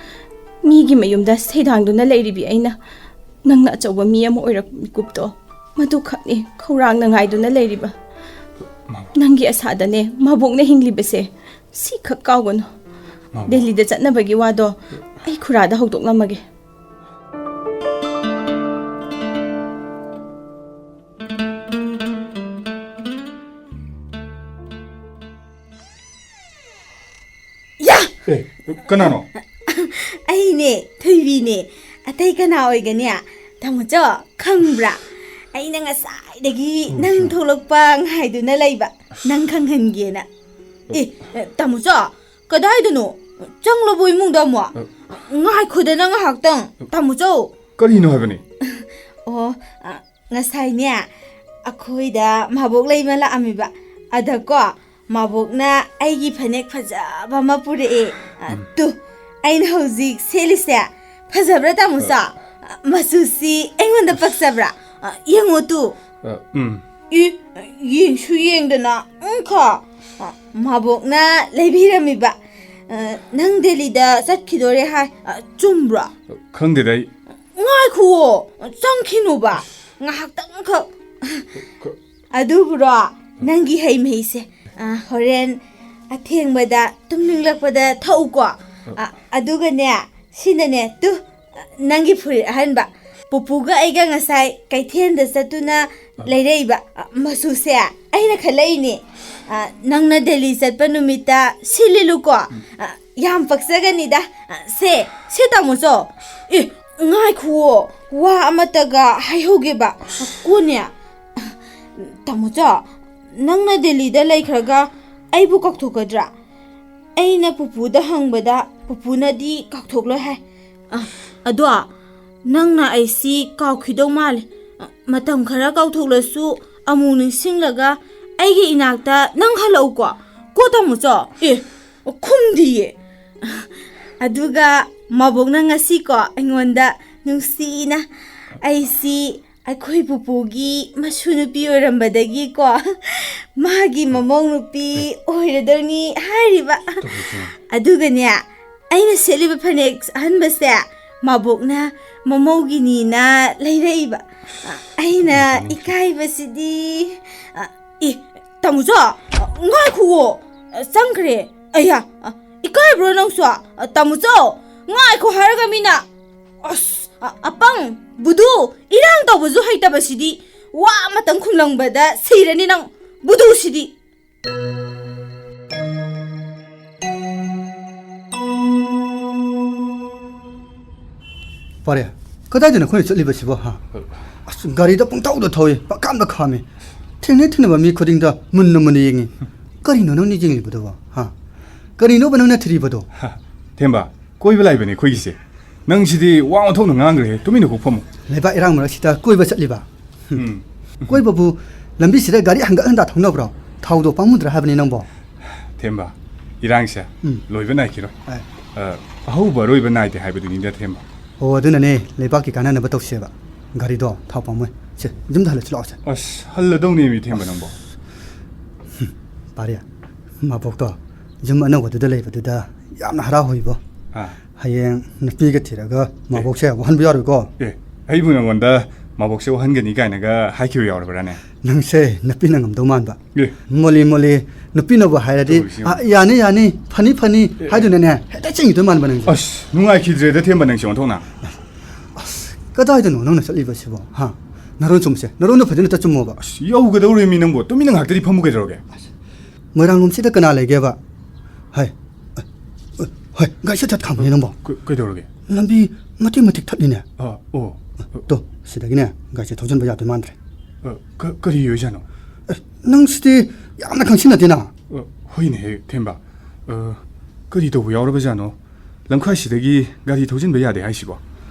ꯃꯤꯒꯤ ꯃꯌꯨꯝꯗ ꯁꯩꯗꯥꯡꯗꯨꯅ ꯂꯩꯔꯤꯕꯤ ꯑꯩꯅ ꯅꯪꯅ ꯑꯆꯧꯕ ꯃꯤ ꯑꯃ ꯑꯣꯏꯔꯛꯄ ꯃꯤꯀꯨꯞꯇꯣ ꯃꯗꯨꯈꯛꯅꯤ ꯈꯧꯔꯥꯡꯅ ꯉꯥꯏꯗꯨꯅ ꯂꯩꯔꯤꯕ꯫ ꯃꯥꯕꯣ꯫ ꯅꯪꯒꯤ ꯑꯁꯥꯗꯅꯦ ꯃꯥꯕꯣꯛꯅ ꯍꯤꯡꯂꯤꯕꯁꯦ, ꯁꯤꯈꯛ ꯀꯥꯎꯒꯅꯨ꯫ ꯃꯥꯕꯣ꯫ ꯗꯦꯜꯂꯤꯗ ꯆꯠꯅꯕꯒꯤ ꯋꯥꯗꯣ ꯑꯩ ꯈꯨꯔꯥꯗ ꯍꯧꯗꯣꯛꯂꯝꯃꯒꯦ꯫ ꯌꯥ! ꯑꯦ, ꯀꯅꯥꯅꯣ? ꯑꯩꯅꯦ, ꯊꯣꯏꯕꯤꯅꯦ꯫ ꯑꯇꯩ ꯀꯅꯥ ꯑꯣꯏꯒꯅꯤ? ꯇꯥꯃꯣꯆꯧ, ꯈꯪꯕ꯭ꯔꯥ? ꯑꯩꯅ ꯉꯁꯥꯏꯗꯒꯤ ꯅꯪ ꯊꯣꯛꯂꯛꯄ ꯉꯥꯏꯗꯨꯅ ꯂꯩꯕ, ꯅꯪ ꯈꯪꯍꯟꯒꯦꯅ꯫ ꯑꯦ, ꯇꯥꯃꯣꯆꯧ, ꯀꯗꯥꯏꯗꯅꯣ? ꯆꯪꯂꯕꯣ ꯏꯃꯨꯡꯗ ꯑꯃꯨꯛ? ꯉꯥꯏꯈꯣꯗꯅ ꯉꯥꯏꯍꯥꯛꯇꯪ, ꯇꯥꯃꯣꯆꯧ꯫ ꯀꯔꯤꯅꯣ ꯍꯥꯏꯕꯅꯤ? ꯑꯣ, ꯑ, ꯉꯁꯥꯏꯅꯦ, ꯑꯩꯈꯣꯏꯗ ꯃꯥꯕꯣꯛ ꯂꯩꯃ ꯂꯥꯛꯑꯝꯃꯤꯕ꯫ ꯑꯗꯀꯣ, ꯃꯥꯕꯣꯛꯅ ꯑꯩꯒꯤ ꯐꯅꯦꯛ ꯐꯖꯕ ꯑꯃ ꯄꯨꯔꯛꯑꯦ꯫ ꯑ, ꯎꯝ꯫ ꯇꯨ, ꯑꯩꯅ ꯍꯧꯖꯤꯛ ꯁꯦꯠꯂꯤꯁꯦ꯫ ꯐꯖꯕ꯭ꯔꯥ, ꯇꯥꯃꯣꯆꯧ? ꯑ, ꯃꯆꯨꯁꯤ ꯑꯩꯉꯣꯟꯗ ꯄꯛꯆꯕ꯭ꯔꯥ? ꯑ, ꯌꯦꯡꯉꯣ ꯇꯨ꯫ ꯑ, ꯎꯝ꯫ ꯏ, ꯌꯦꯡꯁꯨ ꯌꯦꯡꯗꯅ, ꯎꯝꯈꯣ꯫ ꯑ, ꯃꯥꯕꯣꯛꯅ ꯂꯩꯕꯤꯔꯝꯃꯤꯕ꯫ ꯑ, ꯅꯪ ꯗꯦꯜꯂꯤꯗ ꯆꯠꯈꯤꯗꯣꯔꯦ ꯍꯥꯏ꯫ ꯑ, ꯆꯨꯝꯕ꯭ꯔꯣ? ꯈꯪꯗꯦꯗ ꯑꯩ꯫ ꯉꯥꯏꯈꯨꯑꯣ, ꯆꯪꯈꯤꯅꯨꯕ꯫ ꯉꯥꯏꯍꯥꯛꯇꯪꯈꯛ꯫ ꯀ- ꯑꯗꯨꯕꯨꯔꯣ, ꯅꯪꯒꯤ ꯍꯩ ꯃꯍꯤꯁꯦ, ꯑ, ꯍꯣꯔꯦꯟ ꯑꯊꯦꯡꯕꯗ ꯇꯨꯝꯅꯤꯡꯂꯛꯄꯗ ꯊꯛꯎꯀꯣ꯫ ꯑ, ꯑꯗꯨꯒꯅꯦ, ꯁꯤꯅꯅꯦ, ꯇꯨ, ꯅꯪꯒꯤ ꯐꯨꯔꯤꯠ ꯑꯍꯟꯕ꯫ ꯄꯨꯄꯨꯒ ꯑꯩꯒ ꯉꯁꯥꯏ ꯀꯩꯊꯦꯜꯗ ꯆꯠꯇꯨꯅ ꯂꯩꯔꯛꯏꯕ, ꯑ, ꯃꯆꯨꯁꯦ ꯑꯩꯅ ꯈꯜꯂꯛꯏꯅꯦ꯫ ꯑ, ꯅꯪꯅ ꯗꯦꯜꯂꯤ ꯆꯠꯄ ꯅꯨꯃꯤꯠꯇ ꯁꯤ ꯂꯤꯠꯂꯨꯀꯣ꯫ ꯑ, ꯌꯥꯝ ꯄꯛꯆꯒꯅꯤꯗ꯫ ꯑ, ꯁꯦ, ꯁꯦ ꯇꯥꯃꯣꯆꯧ꯫ ꯑꯦ, ꯉꯥꯏꯈꯨꯑꯣ, ꯋꯥ ꯑꯃꯇꯒ ꯍꯥꯏꯍꯧꯒꯦꯕ꯫ ꯀꯣꯟꯅꯦ꯫ ꯇꯥꯃꯣꯆꯧ, ꯅꯪꯅ ꯗꯦꯜꯂꯤꯗ ꯂꯩꯈ꯭ꯔꯒ ꯑꯩꯕꯨ ꯀꯥꯎꯊꯣꯛꯀꯗ꯭ꯔꯥ? ꯑꯩꯅ ꯄꯨꯄꯨꯗ ꯍꯪꯕꯗ ꯄꯨꯄꯨꯅꯗꯤ ꯀꯥꯎꯊꯣꯛꯂꯣꯏ ꯍꯥꯏ꯫ ꯑ, ꯑꯗꯣ ꯅꯪꯅ ꯑꯩꯁꯤ ꯀꯥꯎꯈꯤꯗꯧ ꯃꯥꯜꯂꯦ꯫ ꯑ, ꯃꯇꯝ ꯈꯔ ꯀꯥꯎꯊꯣꯛꯂꯁꯨ ꯑꯃꯨꯛ ꯅꯤꯡꯁꯤꯡꯂꯒ ꯑꯩꯒꯤ ꯏꯅꯥꯛꯇ ꯅꯪ ꯍꯜꯂꯛꯎꯀꯣ꯫ ꯀꯣ ꯇꯥꯃꯣꯆꯧ? ꯑꯦ, ꯈꯨꯝꯗꯤꯌꯦ꯫ ꯑꯗꯨꯒ ꯃꯕꯣꯛꯅ ꯉꯁꯤꯀꯣ ꯑꯩꯉꯣꯟꯗ ꯅꯨꯡꯁꯤꯅ ꯑꯩꯁꯤ ꯑꯩꯈꯣꯏ ꯄꯨꯄꯨꯒꯤ ꯃꯁꯨ ꯅꯨꯄꯤ ꯑꯣꯏꯔꯝꯕꯗꯒꯤꯀꯣ ꯃꯥꯒꯤ ꯃꯃꯧ ꯅꯨꯄꯤ ꯑꯣꯏꯔꯗꯣꯏꯅꯤ ꯍꯥꯏꯔꯤꯕ꯫ ꯑꯗꯨꯒꯅꯦ, ꯑꯩꯅ ꯁꯦꯠꯂꯤꯕ ꯐꯅꯦꯛ ꯑꯍꯟꯕꯁꯦ ꯃꯕꯣꯛꯅ ꯃꯃꯧꯒꯤꯅꯤꯅ ꯂꯩꯔꯛꯏꯕ꯫ ꯑꯩꯅ ꯏꯀꯥꯏꯕꯁꯤꯗꯤ꯫ ꯑ, ꯏ, ꯇꯥꯃꯣꯆꯧ, ꯉꯥꯏꯈꯨꯑꯣ꯫ ꯆꯪꯈ꯭ꯔꯦ꯫ ꯑꯌꯥ, ꯏꯀꯥꯏꯕ꯭ꯔꯣ ꯅꯪꯁꯨ? ꯇꯥꯃꯣꯆꯧ, ꯉꯥꯏꯈꯣ ꯍꯥꯏꯔꯒ ꯃꯤꯅ꯫ ꯑꯁ, ꯑ-, ꯑꯄꯪ, ꯕꯨꯗꯨ, ꯏꯔꯥꯡ ꯇꯧꯕꯁꯨ ꯍꯩꯇꯕꯁꯤꯗꯤ꯫ ꯋꯥ ꯑꯃꯇꯪ ꯈꯨꯝꯂꯝꯕꯗ ꯁꯤꯔꯅꯤ ꯅꯪ, ꯕꯨꯗꯨꯁꯤꯗꯤ꯫ ꯄꯥꯔꯦ, ꯀꯗꯥꯏꯗꯅꯣ ꯑꯩꯈꯣꯏꯅ ꯆꯠꯂꯤꯕꯁꯤꯕꯣ, ꯍꯥ? ꯑꯁ, ꯒꯥꯔꯤꯗ ꯄꯪꯊꯧꯗ ꯊꯧꯏ, ꯄꯪꯈꯥꯝꯗ ꯈꯥꯝꯃꯤ꯫ ꯊꯦꯡꯅ ꯊꯦꯡꯅꯕ ꯃꯤ ꯈꯨꯗꯤꯡꯗ ꯃꯨꯟꯅ ꯃꯨꯟꯅ ꯌꯦꯡꯉꯤ꯫ ꯀꯔꯤꯅꯣ ꯅꯪꯅ ꯌꯦꯡꯂꯤꯕꯗꯨꯕꯣ, ꯍꯥ? ꯀꯔꯤꯅꯣꯕ ꯅꯪꯅ ꯊꯤꯔꯤꯕꯗꯣ? ꯍꯥ, ꯊꯦꯝꯕ, ꯀꯣꯏꯕ ꯂꯥꯛꯏꯕꯅꯦ ꯑꯩꯈꯣꯏꯒꯤꯁꯦ꯫ ꯅꯪꯁꯤꯗꯤ ꯋꯥ ꯑꯣꯟꯊꯣꯛꯅ ꯉꯥꯡꯈ꯭ꯔꯦ, ꯇꯨꯃꯤꯟꯅ ꯀꯣꯛ ꯐꯝꯃꯨ꯫ ꯂꯩꯕꯥꯛ ꯏꯔꯥꯡ ꯃꯔꯛꯁꯤꯗ ꯀꯣꯏꯕ ꯆꯠꯂꯤꯕ? ꯎꯝ꯫ ꯀꯣꯏꯕꯕꯨ ꯂꯝꯕꯤꯁꯤꯗ ꯒꯥꯔꯤ ꯍꯟꯒꯠ ꯍꯟꯗ ꯊꯧꯅꯕ꯭ꯔꯣ? ꯊꯥꯎꯗꯣ ꯄꯥꯝꯃꯨꯗ꯭ꯔꯥ ꯍꯥꯏꯕꯅꯤ ꯅꯪꯕꯣ? ꯊꯦꯝꯕ, ꯏꯔꯥꯡꯁꯦ ꯎꯝ꯫ ꯂꯣꯏꯕ ꯅꯥꯏꯈꯤꯔꯣꯏ꯫ ꯑꯥ꯫ ꯑ, ꯑꯍꯧꯕ ꯑꯔꯣꯏꯕ ꯅꯥꯏꯗꯦ ꯍꯥꯏꯕꯗꯨꯅꯤꯗ, ꯊꯦꯝꯕ꯫ ꯑꯣ, ꯑꯗꯨꯅꯅꯦ, ꯂꯩꯕꯥꯛꯀꯤ ꯀꯥꯟꯅꯅꯕ ꯇꯧꯁꯦꯕ꯫ ꯒꯥꯔꯤꯗꯣ ꯊꯥꯎ ꯄꯥꯝꯃꯨꯏ꯫ ꯁꯦ, ꯌꯨꯝꯗ ꯍꯜꯂꯁꯤ ꯂꯥꯛꯑꯣꯁꯦ꯫ ꯑꯁ, ꯍꯜꯂꯗꯧꯅꯦꯃꯤ, ꯊꯦꯝꯕ ꯅꯪꯕꯣ꯫ ꯄꯥꯔꯤ, ꯃꯕꯣꯛꯇꯣ ꯌꯨꯝ ꯑꯅꯧꯕꯗꯨꯗ ꯂꯩꯕꯗꯨꯗ ꯌꯥꯝꯅ ꯍꯔꯥꯎ ꯍꯣꯏꯕꯣ꯫ ꯑꯥ꯫ ꯍꯌꯦꯡ ꯅꯨꯄꯤꯒ ꯊꯤꯔꯒ ꯃꯕꯣꯛꯁꯦ ꯋꯥꯍꯟꯕ ꯌꯥꯔꯣꯏꯀꯣ꯫ ꯑꯦ, ꯑꯩꯕꯨ ꯅꯪꯉꯣꯟꯗ ꯃꯕꯣꯛꯁꯦ ꯋꯥꯍꯟꯒꯅꯤ ꯀꯥꯏꯅꯒ ꯍꯥꯏꯈꯤꯕ ꯌꯥꯎꯔꯕ꯭ꯔꯥꯅꯦ? ꯅꯪꯁꯦ ꯅꯨꯄꯤꯅ ꯉꯝꯗꯧ ꯃꯥꯟꯕ꯫ ꯑꯦ꯫ ꯃꯣꯂꯤ ꯃꯣꯂꯤ, ꯅꯨꯄꯤꯅꯕꯨ ꯍꯥꯏꯔꯗꯤ, ꯇꯧꯔꯤꯁꯤ ꯌꯦꯡꯉꯨ꯫ "ꯑ, ꯌꯥꯅꯤ, ꯌꯥꯅꯤ, ꯐꯅꯤ, ꯐꯅꯤ," ꯑꯦ, ꯑꯦ꯫ ꯍꯥꯏꯗꯨꯅꯅꯦ, ꯍꯦꯛꯇ ꯆꯦꯟꯈꯤꯗꯣꯏ ꯃꯥꯟꯕ ꯅꯪꯁꯦ꯫ ꯑꯁ, ꯅꯨꯡꯉꯥꯏꯈꯤꯗ꯭ꯔꯦꯗ, ꯊꯦꯝꯕ, ꯅꯪꯁꯦ ꯑꯣꯟꯊꯣꯛꯅ꯫ ꯑꯁ, ꯀꯗꯥꯏꯗꯅꯣ ꯅꯪꯅ ꯆꯠꯂꯤꯕꯁꯤꯕꯣ? ꯍꯥ? ꯅꯔꯣꯟ ꯆꯨꯝꯁꯦ, ꯅꯔꯣꯟꯗꯣ ꯐꯖꯅ ꯇ ꯆꯨꯝꯃꯣꯕ꯫ ꯑꯁ, ꯌꯧꯒꯗꯧꯔꯦꯃꯤ ꯅꯪꯕꯣ, ꯇꯨꯃꯤꯟꯅ ꯉꯥꯏꯍꯥꯛꯇꯗꯤ ꯐꯝꯃꯨ ꯀꯩꯗꯧꯔꯒꯦ? ꯑꯁ, ꯃꯣꯏꯔꯥꯡꯂꯣꯝꯁꯤꯗ ꯀꯅꯥ ꯂꯩꯒꯦꯕ? ꯍꯥꯏ, ꯑ, ꯑ, ꯍꯣꯏ, ꯒꯥꯔꯤꯁꯦ ꯊꯠ ꯈꯥꯝꯕꯅꯤ ꯅꯪꯕꯣ꯫ ꯀ-, ꯀꯩꯗꯧꯔꯒꯦ? ꯂꯝꯕꯤ ꯃꯇꯦꯛ ꯃꯇꯦꯛ ꯊꯠꯂꯤꯅꯦ꯫ ꯑꯥ, ꯑꯣ꯫ ꯇꯣ, ꯁꯤꯗꯒꯤꯅꯦ, ꯒꯥꯔꯤꯁꯦ ꯊꯧꯖꯤꯟꯕ ꯌꯥꯗꯣꯏ ꯃꯥꯟꯗ꯭ꯔꯦ꯫ ꯑ, ꯀ-, ꯀꯔꯤ ꯑꯣꯏꯖꯥꯠꯅꯣ? ꯑꯁ, ꯅꯪꯁꯤꯗꯤ ꯌꯥꯝꯅ ꯈꯪꯁꯤꯟꯅꯗꯦꯅ꯫ ꯑ, ꯍꯣꯏꯅꯦꯍꯦ, ꯊꯦꯝꯕ꯫ ꯑ, ꯀꯔꯤ ꯇꯧꯕ ꯌꯥꯎꯔꯕꯖꯥꯠꯅꯣ? ꯂꯝꯈꯥꯏꯁꯤꯗꯒꯤ ꯒꯥꯔꯤ ꯊꯧꯖꯤꯟꯕ ꯌꯥꯗꯦ ꯍꯥꯏꯁꯤꯕꯣ?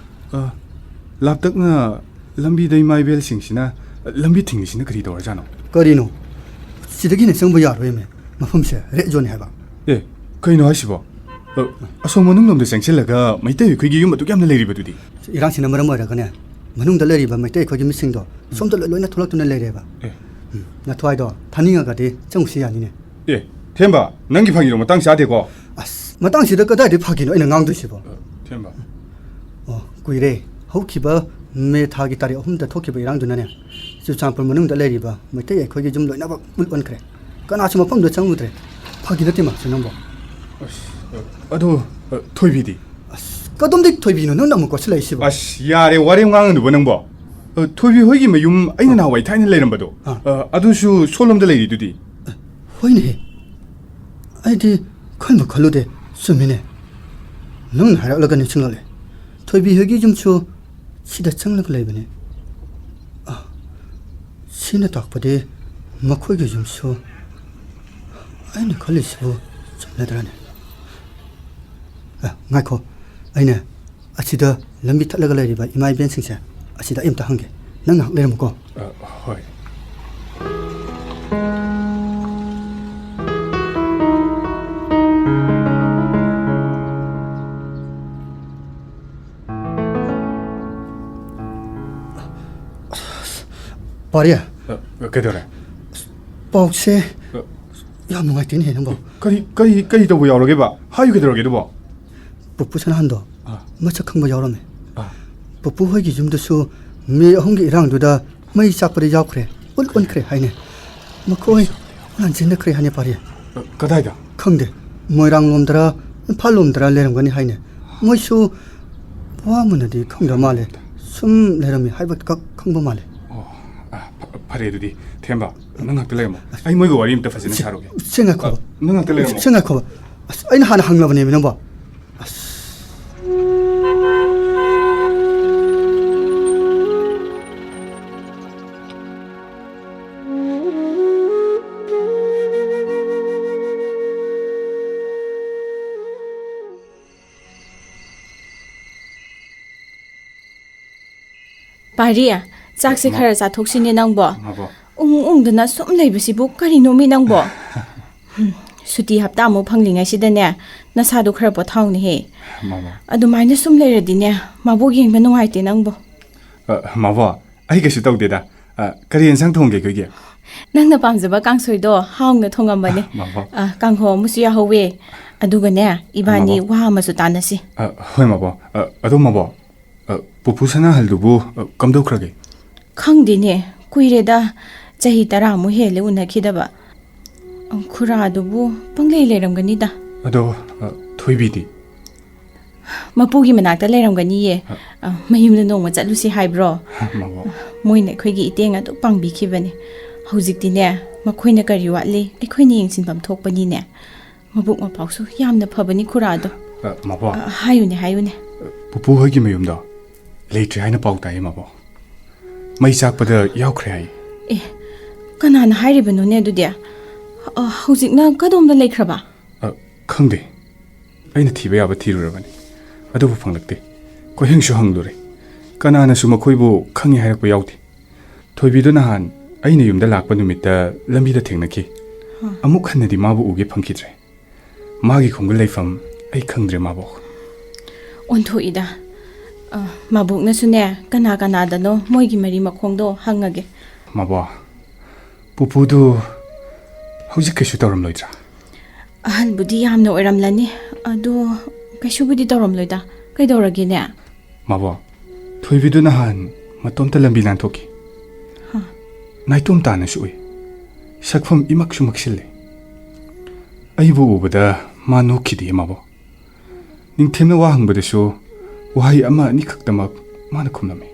ꯑ, ꯂꯥꯞꯇꯛꯅ ꯂꯝꯕꯤꯗ ꯏꯃꯥ ꯏꯕꯦꯜꯁꯤꯡꯁꯤꯅ ꯂꯝꯕꯤ ꯊꯤꯡꯉꯤꯁꯤꯅ ꯀꯔꯤ ꯇꯧꯔꯖꯥꯠꯅꯣ? ꯀꯔꯤꯅꯣ? ꯁꯤꯗꯒꯤꯅ ꯆꯪꯕ ꯌꯥꯔꯣꯏꯃꯦ꯫ ꯃꯐꯝꯁꯦ red zoneꯅꯦ ꯍꯥꯏꯕ꯫ ꯑꯦ, ꯀꯩꯅꯣ ꯍꯥꯏꯁꯤꯕꯣ? ꯑ, ꯑꯁꯣꯝ ꯃꯅꯨꯡꯂꯣꯝꯗ ꯆꯪꯁꯤꯜꯂꯒ ꯃꯩꯇꯩ ꯑꯩꯈꯣꯏꯒꯤ ꯌꯨꯝ ꯑꯗꯨꯛ ꯌꯥꯝꯅ ꯂꯩꯔꯤꯕꯗꯨꯗꯤ? ꯏꯔꯥꯡꯁꯤꯅ ꯃꯔꯝ ꯑꯣꯏꯔꯒꯅꯦ, ꯃꯅꯨꯡꯗ ꯂꯩꯔꯤꯕ ꯃꯩꯇꯩ ꯑꯩꯈꯣꯏꯒꯤ ꯃꯤꯁꯤꯡꯗꯣ ꯁꯣꯝꯗ ꯂꯣꯏ, ꯂꯣꯏꯅ ꯊꯣꯛꯂꯛꯇꯨꯅ ꯂꯩꯔꯦꯕ꯫ ꯑꯦ꯫ ꯎꯝ, ꯅꯊ꯭ꯋꯥꯏꯗꯣ ꯊꯥꯅꯤꯡꯉꯒꯗꯤ ꯆꯪꯉꯨꯁꯤ ꯌꯥꯅꯤꯅꯦ꯫ ꯑꯦ, ꯊꯦꯝꯕ, ꯅꯪꯒꯤ ꯐꯥꯒꯤꯗꯣ ꯃꯇꯥꯡ ꯆꯥꯗꯦꯀꯣ꯫ ꯑꯁ, ꯃꯇꯥꯡꯁꯤꯗ ꯀꯗꯥꯏꯗꯩ ꯐꯥꯒꯤꯅꯣ ꯑꯩꯅ ꯉꯥꯡꯗꯣꯏꯁꯤꯕꯣ? ꯑ, ꯊꯦꯝꯕ꯫ ꯑꯣ, ꯀꯨꯏꯔꯦ꯫ ꯍꯧꯈꯤꯕ ꯃꯦ ꯊꯥꯒꯤ ꯇꯥꯔꯤꯛ ꯑꯍꯨꯝꯗ ꯊꯣꯛꯈꯤꯕ ꯏꯔꯥꯡꯗꯨꯅꯅꯦ, ꯆꯨꯔꯆꯥꯟꯄꯨꯔ ꯃꯅꯨꯡꯗ ꯂꯩꯔꯤꯕ ꯃꯩꯇꯩ ꯑꯩꯈꯣꯏꯒꯤ ꯌꯨꯝ ꯂꯣꯏꯅꯃꯛ ꯃꯨꯠ ꯑꯣꯟꯈ꯭ꯔꯦ꯫ ꯀꯅꯥꯁꯨ ꯃꯐꯝꯗꯨꯗ ꯆꯪꯉꯨꯗ꯭ꯔꯦ꯫ ꯐꯥꯒꯤ ꯅꯠꯇꯦ ꯃꯥꯁꯦ ꯅꯪꯕꯣ꯫ ꯑꯁ, ꯑ, ꯑꯗꯣ, ꯑ, ꯊꯣꯏꯕꯤꯗꯤ? ꯑꯁ, ꯀꯗꯣꯝꯗꯩ ꯊꯣꯏꯕꯤꯅꯣ ꯅꯪꯅ ꯑꯃꯨꯛ ꯀꯣꯠꯁꯤꯜꯂꯛꯏꯁꯤꯕꯣ? ꯑꯁ, ꯌꯥꯔꯦ, ꯋꯥꯔꯦꯝ ꯉꯥꯡꯒꯅꯨꯕ ꯅꯪꯕꯣ꯫ ꯑ, ꯊꯣꯏꯕꯤ ꯍꯣꯏꯒꯤ ꯃꯌꯨꯝ ꯑꯩꯅ ꯅꯍꯥꯟꯋꯥꯏ ꯊꯥꯏꯅ ꯂꯩꯔꯝꯕꯗꯣ, ꯑꯥ꯫ ꯑ, ꯑꯗꯨꯁꯨ ꯁꯣꯝꯂꯣꯝꯗ ꯂꯩꯔꯤꯗꯨꯗꯤ? ꯍꯣꯏꯅꯦꯍꯦ꯫ ꯑꯩꯗꯤ ꯈꯟꯕꯨ ꯈꯜꯂꯨꯗꯦ꯫ ꯆꯨꯝꯃꯤꯅꯦ꯫ ꯅꯪꯅ ꯍꯥꯏꯔꯛꯂꯒ ꯅꯤꯡꯁꯤꯡꯂꯛꯂꯦ꯫ ꯊꯣꯏꯕꯤ ꯍꯣꯏꯒꯤ ꯌꯨꯝꯁꯨ ꯁꯤꯗ ꯆꯪꯂꯒ ꯂꯩꯕꯅꯦ꯫ ꯑ, ꯁꯤꯅ ꯇꯥꯛꯄꯗꯤ ꯃꯈꯣꯏꯒꯤ ꯌꯨꯝꯁꯨ ꯑꯩꯅ ꯈꯜꯂꯤꯁꯤꯕꯨ ꯆꯨꯝꯂꯗ꯭ꯔꯅꯦ? ꯑ, ꯉꯥꯏꯈꯣ, ꯑꯩꯅ ꯑꯁꯤꯗ ꯂꯝꯕꯤ ꯊꯠꯂꯒ ꯂꯩꯔꯤꯕ ꯏꯃꯥ ꯏꯕꯦꯟꯁꯤꯡꯁꯦ ꯑꯁꯤꯗ ꯑꯩ ꯑꯝꯇ ꯍꯪꯒꯦ꯫ ꯅꯪ ꯉꯥꯏꯍꯥꯛ ꯂꯩꯔꯝꯃꯨꯀꯣ꯫ ꯑ, ꯍꯣꯏ꯫ ꯄꯥꯔꯤ, ꯑ, ꯀꯩꯗꯧꯔꯦ? ꯄꯥꯎꯁꯦ ꯑ, ꯌꯥꯝ ꯅꯨꯡꯉꯥꯏꯇꯦꯅꯦꯍꯦ ꯅꯪꯕꯣ꯫ ꯀꯔꯤ, ꯀꯔꯤ, ꯀꯔꯤ ꯇꯧꯕ ꯌꯥꯎꯔꯒꯦꯕ? ꯍꯥꯏꯌꯨ, ꯀꯩꯗꯧꯔꯒꯦ ꯑꯗꯨꯕꯣ? ꯄꯨꯄꯨ ꯁꯅꯥꯍꯟꯗꯣ ꯑꯥ꯫ ꯃꯁꯛ ꯈꯪꯕ ꯌꯥꯎꯔꯝꯃꯦ꯫ ꯑꯥ꯫ ꯄꯨꯄꯨ ꯍꯣꯏꯒꯤ ꯌꯨꯝꯗꯁꯨ ꯃꯤ ꯑꯍꯨꯝꯒꯤ ꯏꯔꯥꯡꯗꯨꯗ ꯃꯩ ꯆꯥꯛꯄꯗ ꯌꯥꯎꯈ꯭ꯔꯦ, ꯎꯟ ꯑꯣꯟꯈ꯭ꯔꯦ ꯍꯥꯏꯅꯦ꯫ ꯃꯈꯣꯏ ꯂꯥꯟꯖꯦꯟꯅꯈ꯭ꯔꯦ ꯍꯥꯏꯅꯦ, ꯄꯥꯔꯤ꯫ ꯑ, ꯀꯗꯥꯏꯗ? ꯈꯪꯗꯦ, ꯃꯣꯏꯔꯥꯡ ꯂꯣꯝꯗꯔ ꯏꯝꯐꯥꯜ ꯂꯣꯝꯗꯔ ꯂꯩꯔꯝꯒꯅꯤ ꯍꯥꯏꯅꯦ꯫ ꯃꯣꯏꯁꯨ ꯋꯥ ꯃꯨꯟꯅꯗꯤ ꯈꯪꯗ꯭ꯔ ꯃꯥꯜꯂꯦ, ꯁꯨꯝ ꯂꯩꯔꯝꯃꯤ ꯍꯥꯏꯕ ꯈꯛ ꯈꯪꯕ ꯃꯥꯜꯂꯦ꯫ ꯑꯣ, ꯑ, ꯐ-, ꯐꯔꯦ ꯑꯗꯨꯗꯤ꯫ ꯊꯦꯝꯕ, ꯅꯪ ꯉꯥꯛꯇ ꯂꯩꯔꯝꯃꯣ꯫ ꯑꯩ ꯃꯣꯏꯒ ꯋꯥꯔꯤ ꯑꯝꯇ ꯐꯖꯅ ꯁꯦ, ꯁꯥꯔꯨꯒꯦ꯫ ꯁꯦ ꯉꯥꯏꯈꯣꯕ꯫ ꯑ, ꯅꯪ ꯉꯥꯛꯇ ꯂꯩꯔꯝꯃꯣ꯫ ꯁꯦ ꯉꯥꯏꯈꯣꯕ꯫ ꯑꯁ, ꯑꯩꯅ ꯍꯥꯟꯅ ꯍꯪꯂꯕꯅꯦꯃꯤ ꯅꯪꯕꯣ꯫ ꯑꯁ꯫ ꯄꯥꯔꯤ, ꯆꯥꯛꯁꯦ ꯃꯥ- ꯈꯔ ꯆꯥꯊꯣꯛꯁꯤꯅꯦ ꯅꯪꯕꯣ꯫ ꯃꯥꯕꯣ꯫ ꯎꯪ ꯎꯪꯗꯅ ꯁꯨꯝ ꯂꯩꯕꯁꯤꯕꯨ ꯀꯔꯤꯅꯣꯃꯤ ꯅꯪꯕꯣ? ꯍꯝ, ꯁꯨꯇꯤ ꯍꯞꯇꯥꯃꯨꯛ ꯐꯪꯂꯤꯉꯩꯁꯤꯗꯅꯦ, ꯅꯁꯥꯗꯣ ꯈꯔ ꯄꯣꯊꯥꯎꯅꯦꯍꯦ꯫ ꯃꯥꯕꯣ꯫ ꯑꯗꯨꯃꯥꯏꯅ ꯁꯨꯝ ꯂꯩꯔꯗꯤꯅꯦ, ꯃꯥꯕꯣꯛ ꯌꯦꯡꯕ ꯅꯨꯡꯉꯥꯏꯇꯦ ꯅꯪꯕꯣ꯫ ꯑ, ꯃꯥꯕꯣ, ꯑꯩ ꯀꯩꯁꯨ ꯇꯧꯗꯦꯗ꯫ ꯑ, ꯀꯔꯤ ꯌꯦꯟꯁꯥꯡ ꯊꯣꯡꯒꯦ ꯑꯩꯈꯣꯏꯒꯤ? ꯅꯪꯅ ꯄꯥꯝꯖꯕ ꯀꯥꯡꯁꯣꯏꯗꯣ ꯍꯥꯎꯅ ꯊꯣꯡꯉꯝꯕꯅꯦ꯫ ꯑ, ꯃꯥꯕꯣ꯫ ꯑ, ꯀꯥꯡꯍꯧ ꯑꯃꯁꯨ ꯌꯥꯍꯧꯋꯦ꯫ ꯑꯗꯨꯒꯅꯦ, ꯏꯕꯥꯅꯤ ꯃꯥꯕꯣ꯫ ꯋꯥ ꯑꯃꯁꯨ ꯇꯥꯟꯅꯁꯤ꯫ ꯑ, ꯍꯣꯏ ꯃꯥꯕꯣ꯫ ꯑ, ꯑꯗꯣ ꯃꯥꯕꯣ, ꯑ, ꯄꯨꯄꯨ ꯁꯅꯥꯍꯜꯗꯨꯕꯨ, ꯑ, ꯀꯝꯗꯧꯈ꯭ꯔꯒꯦ? ꯈꯪꯗꯦꯅꯦ, ꯀꯨꯏꯔꯦꯗ, ꯆꯍꯤ ꯇꯔꯥꯃꯨꯛ ꯍꯦꯜꯂꯦ ꯎꯅꯈꯤꯗꯕ꯫ ꯈꯨꯔꯥꯗꯨꯕꯨ ꯄꯪꯂꯩ ꯂꯩꯔꯝꯒꯅꯤꯗ꯫ ꯑꯗꯣ, ꯑ, ꯊꯣꯏꯕꯤꯗꯤ? ꯃꯄꯨꯒꯤ ꯃꯅꯥꯛꯇ ꯂꯩꯔꯝꯒꯅꯤꯌꯦ꯫ ꯑ, ꯃꯌꯨꯝꯗ ꯅꯣꯡꯃ ꯆꯠꯂꯨꯁꯤ ꯍꯥꯏꯕ꯭ꯔꯣ? ꯃꯥꯕꯣ꯫ ꯃꯣꯏꯅ ꯑꯩꯈꯣꯏꯒꯤ ꯏꯇꯦꯡ ꯑꯗꯨꯛ ꯄꯥꯡꯕꯤꯈꯤꯕꯅꯤ꯫ ꯍꯧꯖꯤꯛꯇꯤꯅꯦ, ꯃꯈꯣꯏꯅ ꯀꯔꯤ ꯋꯥꯠꯂꯤ, ꯑꯩꯈꯣꯏꯅ ꯌꯦꯡꯁꯤꯟꯐꯝ ꯊꯣꯛꯄꯅꯤꯅꯦ꯫ ꯃꯕꯨꯛ ꯃꯄꯥꯎꯁꯨ ꯌꯥꯝꯅ ꯐꯕꯅꯤ ꯈꯨꯔꯥꯗꯣ꯫ ꯑ, ꯃꯥꯕꯣ꯫ ꯑ, ꯍꯥꯏꯌꯨꯅꯦ, ꯍꯥꯏꯌꯨꯅꯦ꯫ ꯄꯨꯄꯨ ꯍꯣꯏꯒꯤ ꯃꯌꯨꯝꯗꯣ ꯂꯩꯇ꯭ꯔꯦ ꯍꯥꯏꯅ ꯄꯥꯎ ꯇꯥꯏꯌꯦ, ꯃꯥꯕꯣ꯫ ꯃꯩ ꯆꯥꯛꯄꯗ ꯌꯥꯎꯈ꯭ꯔꯦ ꯍꯥꯏꯌꯦ꯫ ꯑꯦ, ꯀꯅꯥꯅ ꯍꯥꯏꯔꯤꯕꯅꯣꯅꯦ ꯑꯗꯨꯗꯤ? ꯑ, ꯍꯧꯖꯤꯛꯅ ꯀꯗꯣꯝꯗ ꯂꯩꯈ꯭ꯔꯕ? ꯑ, ꯈꯪꯗꯦ꯫ ꯑꯩꯅ ꯊꯤꯕ ꯌꯥꯕ ꯊꯤꯔꯨꯔꯕꯅꯤ, ꯑꯗꯨꯕꯨ ꯐꯪꯂꯛꯇꯦ꯫ ꯈꯨꯍꯤꯡꯁꯨ ꯍꯪꯂꯨꯔꯦ, ꯀꯅꯥꯅꯁꯨ ꯃꯈꯣꯏꯕꯨ ꯈꯪꯉꯤ ꯍꯥꯏꯔꯛꯄ ꯌꯥꯎꯗꯦ꯫ ꯊꯣꯏꯕꯤꯗꯨ ꯅꯍꯥꯟ ꯑꯩꯅ ꯌꯨꯝꯗ ꯂꯥꯛꯄ ꯅꯨꯃꯤꯠꯇ ꯂꯝꯕꯤꯗ ꯊꯦꯡꯅꯈꯤ꯫ ꯍꯥ꯫ ꯑꯃꯨꯛ ꯍꯟꯅꯗꯤ ꯃꯥꯕꯨ ꯎꯒꯦ ꯐꯪꯈꯤꯗ꯭ꯔꯦ꯫ ꯃꯥꯒꯤ ꯈꯣꯡꯒꯨꯜ ꯂꯩꯐꯝ ꯑꯩ ꯈꯪꯗ꯭ꯔꯦ, ꯃꯥꯕꯣꯛ꯫ ꯑꯣꯟꯊꯣꯛꯏꯗ꯫ ꯑ, ꯃꯥꯕꯣꯛꯅꯁꯨꯅꯦ, ꯀꯅꯥ ꯀꯅꯥꯗꯅꯣ ꯃꯣꯏꯒꯤ ꯃꯔꯤ ꯃꯈꯣꯡꯗꯣ ꯍꯪꯉꯒꯦ꯫ ꯃꯥꯕꯣ, ꯄꯨꯄꯨꯗꯨ ꯍꯧꯖꯤꯛ ꯀꯩꯁꯨ ꯇꯧꯔꯝꯂꯣꯏꯗ꯭ꯔꯥ? ꯑꯍꯜꯕꯨꯗꯤ ꯌꯥꯝꯅ ꯑꯣꯏꯔꯝꯂꯅꯤ, ꯑꯗꯣ ꯀꯩꯁꯨꯕꯨꯗꯤ ꯇꯧꯔꯝꯂꯣꯏꯗ꯫ ꯀꯩꯗꯧꯔꯒꯦꯅꯦ? ꯃꯥꯕꯣ, ꯊꯣꯏꯕꯤꯗꯨ ꯅꯍꯥꯟ ꯃꯇꯣꯝꯇ ꯂꯝꯕꯤ ꯂꯥꯟꯊꯣꯛꯈꯤ꯫ ꯍꯥ? ꯅꯥꯏꯇꯣꯝ ꯇꯥꯅꯁꯨ ꯎꯏ꯫ ꯁꯛꯐꯝ ꯏꯃꯛꯁꯨ ꯃꯛꯁꯤꯜꯂꯦ꯫ ꯑꯩꯕꯨ ꯎꯕꯗ ꯃꯥ ꯅꯣꯛꯈꯤꯗꯦ, ꯃꯥꯕꯣ꯫ ꯅꯤꯡꯊꯦꯝꯅ ꯋꯥ ꯍꯪꯕꯗꯁꯨ ꯋꯥꯍꯩ ꯑꯃ ꯑꯅꯤꯈꯛꯇꯃꯛ ꯃꯥꯅ ꯈꯨꯝꯂꯝꯃꯤ꯫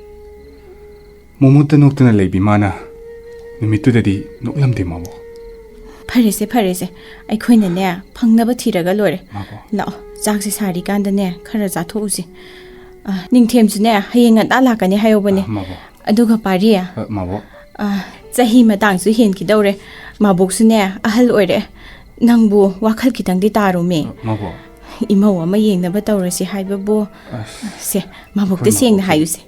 ꯃꯣꯃꯣꯠꯇ ꯅꯣꯛꯇꯨꯅ ꯂꯩꯕꯤ ꯃꯥꯅ ꯅꯨꯃꯤꯠꯇꯨꯗꯗꯤ ꯅꯣꯛꯂꯝꯗꯦ, ꯃꯥꯕꯣ꯫ ꯐꯔꯦꯁꯦ, ꯐꯔꯦꯁꯦ, ꯑꯩꯈꯣꯏꯅꯅꯦ ꯐꯪꯅꯕ ꯊꯤꯔꯒ ꯂꯣꯏꯔꯦ꯫ ꯃꯥꯕꯣ꯫ ꯂꯥꯛꯑꯣ, ꯆꯥꯛꯁꯦ ꯁꯥꯔꯤꯀꯥꯟꯗꯅꯦ ꯈꯔ ꯆꯥꯊꯣꯛꯎꯁꯤ꯫ ꯑ, ꯅꯤꯡꯊꯦꯝꯁꯨꯅꯦ ꯍꯌꯦꯡ ꯉꯟꯇꯥ ꯂꯥꯛꯀꯅꯤ ꯍꯥꯏꯍꯧꯕꯅꯦ꯫ ꯑ, ꯃꯥꯕꯣ꯫ ꯑꯗꯨꯒ ꯄꯥꯔꯤ, ꯑ, ꯃꯥꯕꯣ꯫ ꯑ, ꯆꯍꯤ ꯃꯇꯥꯡꯁꯨ ꯍꯦꯟꯈꯤꯗꯧꯔꯦ, ꯃꯥꯕꯣꯛꯁꯨꯅꯦ ꯑꯍꯜ ꯑꯣꯏꯔꯦ꯫ ꯅꯪꯕꯨ ꯋꯥꯈꯜ ꯈꯤꯇꯪꯗꯤ ꯇꯥꯔꯨꯃꯤ꯫ ꯑ, ꯃꯥꯕꯣ꯫ ꯏꯃꯧ ꯑꯃ ꯌꯦꯡꯅꯕ ꯇꯧꯔꯁꯤ ꯍꯥꯏꯕꯕꯨ꯫ ꯑꯁ, ꯁꯦ, ꯃꯥꯕꯣꯛꯇ ꯑꯩꯈꯣꯏ ꯁꯦꯡꯅ ꯃꯥꯕꯣꯛꯁꯦ꯫ ꯍꯥꯏꯌꯨꯁꯦ꯫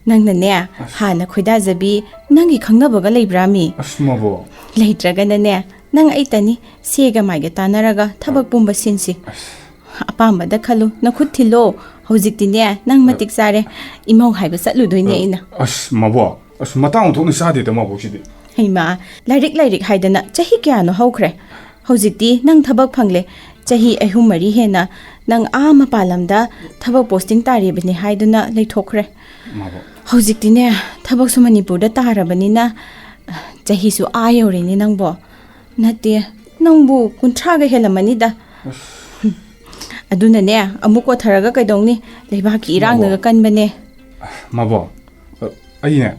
ꯅꯪꯅꯅꯦ, ꯑꯁ꯫ ꯍꯥꯟꯅ ꯈꯣꯏꯗꯥꯖꯕꯤ ꯅꯪꯒꯤ ꯈꯪꯅꯕꯒ ꯂꯩꯕ꯭ꯔꯥ ꯃꯤ? ꯑꯁ, ꯃꯥꯕꯣ꯫ ꯂꯩꯇ꯭ꯔꯒꯅꯅꯦ, ꯅꯪ ꯑꯩꯇꯅꯤ, ꯁꯦꯒ ꯃꯥꯏꯒ ꯇꯥꯟꯅꯔꯒ ꯊꯕꯛ ꯄꯨꯝꯕ ꯁꯤꯟꯁꯤ꯫ ꯑꯁ꯫ ꯑꯄꯥꯝꯕꯗ ꯈꯜꯂꯨ, ꯅꯈꯨꯠ ꯊꯤꯜꯂꯣ꯫ ꯍꯧꯖꯤꯛꯇꯤꯅꯦ, ꯅꯪ ꯑ, ꯃꯇꯤꯛ ꯆꯥꯔꯦ꯫ ꯏꯃꯧ ꯍꯥꯏꯕ ꯆꯠꯂꯨꯗꯣꯏꯅꯦ ꯑ, ꯑꯩꯅ꯫ ꯑꯁ, ꯃꯥꯕꯣ, ꯑꯁ, ꯃꯇꯥꯡ ꯑꯣꯟꯊꯣꯛꯅ ꯆꯥꯗꯦꯗ, ꯃꯥꯕꯣꯛꯁꯤꯗꯤ꯫ ꯍꯩꯃꯥ, ꯂꯥꯏꯔꯤꯛ, ꯂꯥꯏꯔꯤꯛ ꯍꯥꯏꯗꯅ ꯆꯍꯤ ꯀꯌꯥꯅꯣ ꯍꯧꯈ꯭ꯔꯦ꯫ ꯍꯧꯖꯤꯛꯇꯤ ꯅꯪ ꯊꯕꯛ ꯐꯪꯂꯦ꯫ ꯆꯍꯤ ꯑꯍꯨꯝ ꯃꯔꯤ ꯍꯦꯟꯅ ꯅꯪ ꯑꯥ ꯃꯄꯥꯟ ꯂꯝꯗ ꯊꯕꯛ ꯄꯣꯁꯇꯤꯡ ꯇꯥꯔꯤꯕꯅꯤ ꯍꯥꯏꯗꯨꯅ ꯂꯩꯊꯣꯛꯈ꯭ꯔꯦ꯫ ꯃꯥꯕꯣ꯫ ꯍꯧꯖꯤꯛꯇꯤꯅꯦ, ꯊꯕꯛꯁꯨ ꯃꯅꯤꯄꯨꯔꯗ ꯇꯥꯔꯕꯅꯤꯅ, ꯆꯍꯤꯁꯨ ꯑꯥ ꯌꯧꯔꯦꯅꯦ ꯅꯪꯕꯣ꯫ ꯅꯠꯇꯦ, ꯅꯪꯕꯨ ꯀꯨꯟꯊ꯭ꯔꯥꯒ ꯍꯦꯜꯂꯝꯃꯅꯤꯗ꯫ ꯑꯁ꯫ ꯑꯗꯨꯅꯅꯦ, ꯑꯃꯨꯛ ꯀꯣꯠꯊꯔꯒ ꯀꯩꯗꯧꯅꯤ? ꯂꯩꯕꯥꯛꯀꯤ ꯏꯔꯥꯡꯅꯒ ꯃꯥꯕꯣ꯫ ꯀꯟꯕꯅꯦ꯫ ꯃꯥꯕꯣ, ꯑ, ꯑꯩꯅꯦ,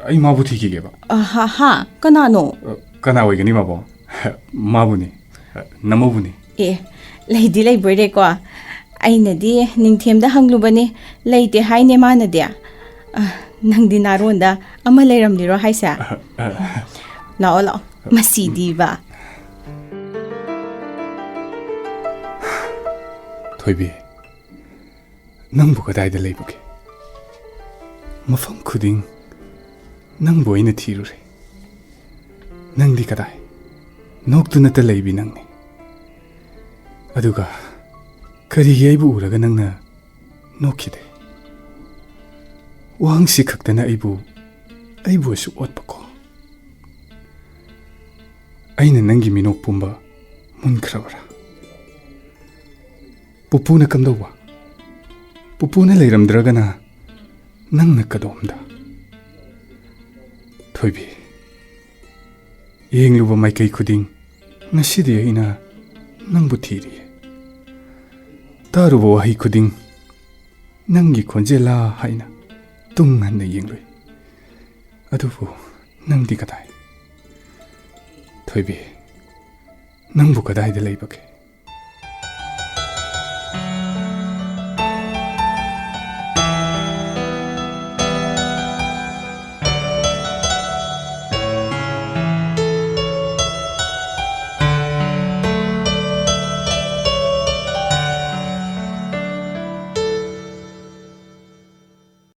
ꯑꯩ ꯃꯥꯕꯨ ꯊꯤꯈꯤꯒꯦꯕ꯫ ꯑ, ꯍꯥ, ꯍꯥ? ꯀꯅꯥꯅꯣ? ꯑ, ꯀꯅꯥ ꯑꯣꯏꯒꯅꯤ, ꯃꯥꯕꯣ? ꯃꯥꯕꯨꯅꯤ꯫ ꯑ, ꯅꯃꯧꯕꯨꯅꯤ꯫ ꯑꯦ, ꯂꯩꯗꯤ ꯂꯩꯕꯣꯏꯔꯦꯀꯣ꯫ ꯑꯩꯅꯗꯤ ꯅꯤꯡꯊꯦꯝꯗ ꯍꯪꯂꯨꯕꯅꯤ, ꯂꯩꯇꯦ ꯍꯥꯏꯅꯦ ꯃꯥꯅꯗꯤ꯫ ꯑ, ꯅꯪꯗꯤ ꯅꯥꯔꯣꯟꯗ ꯑꯃ ꯂꯩꯔꯝꯂꯤꯔꯣ ꯍꯥꯏꯁꯦ? ꯑ, ꯑ꯫ ꯂꯥꯛꯑꯣ, ꯂꯥꯛꯑꯣ꯫ ꯃꯁꯤꯗꯤꯕ꯫ ꯊꯣꯏꯕꯤ, ꯅꯪꯕꯨ ꯀꯗꯥꯏꯗ ꯂꯩꯕꯒꯦ? ꯃꯐꯝ ꯈꯨꯗꯤꯡ ꯅꯪꯕꯨ ꯑꯩꯅ ꯊꯤꯔꯨꯔꯦ꯫ ꯅꯪꯗꯤ ꯀꯗꯥꯏ? ꯅꯣꯛꯇꯨꯅꯇ ꯂꯩꯕꯤ ꯅꯪꯅꯤ꯫ ꯑꯗꯨꯒ ꯀꯔꯤꯒꯤ ꯑꯩꯕꯨ ꯎꯔꯒ ꯅꯪꯅ ꯅꯣꯛꯈꯤꯗꯦ? ꯋꯥꯍꯪꯁꯤ ꯈꯛꯇꯅ ꯑꯩꯕꯨ, ꯑꯩꯕꯨ ꯑꯁꯨꯛ ꯑꯣꯠꯄꯀꯣ? ꯑꯩꯅ ꯅꯪꯒꯤ ꯃꯤꯅꯣꯛ ꯄꯨꯝꯕ ꯃꯨꯟꯈ꯭ꯔꯕ꯭ꯔꯥ? ꯄꯨꯄꯨꯅ ꯀꯝꯗꯧꯕ? ꯄꯨꯄꯨꯅ ꯂꯩꯔꯝꯗ꯭ꯔꯒꯅ ꯅꯪꯅ ꯀꯗꯣꯝꯗ? ꯊꯣꯏꯕꯤ, ꯌꯦꯡꯂꯨꯕ ꯃꯥꯏꯀꯩ ꯈꯨꯗꯤꯡ ꯉꯁꯤꯗꯤ ꯑꯩꯅ ꯅꯪꯕꯨ ꯊꯤꯔꯤ꯫ ꯇꯥꯔꯨꯕ ꯋꯥꯍꯩ ꯈꯨꯗꯤꯡ ꯅꯪꯒꯤ ꯈꯣꯟꯖꯦꯜꯂꯥ ꯍꯥꯏꯅ ꯇꯨꯡ ꯍꯟꯅ ꯌꯦꯡꯂꯨꯏ꯫ ꯑꯗꯨꯕꯨ ꯅꯪꯗꯤ ꯀꯗꯥꯏ? ꯊꯣꯏꯕꯤ, ꯅꯪꯕꯨ ꯀꯗꯥꯏꯗ ꯂꯩꯕꯒꯦ?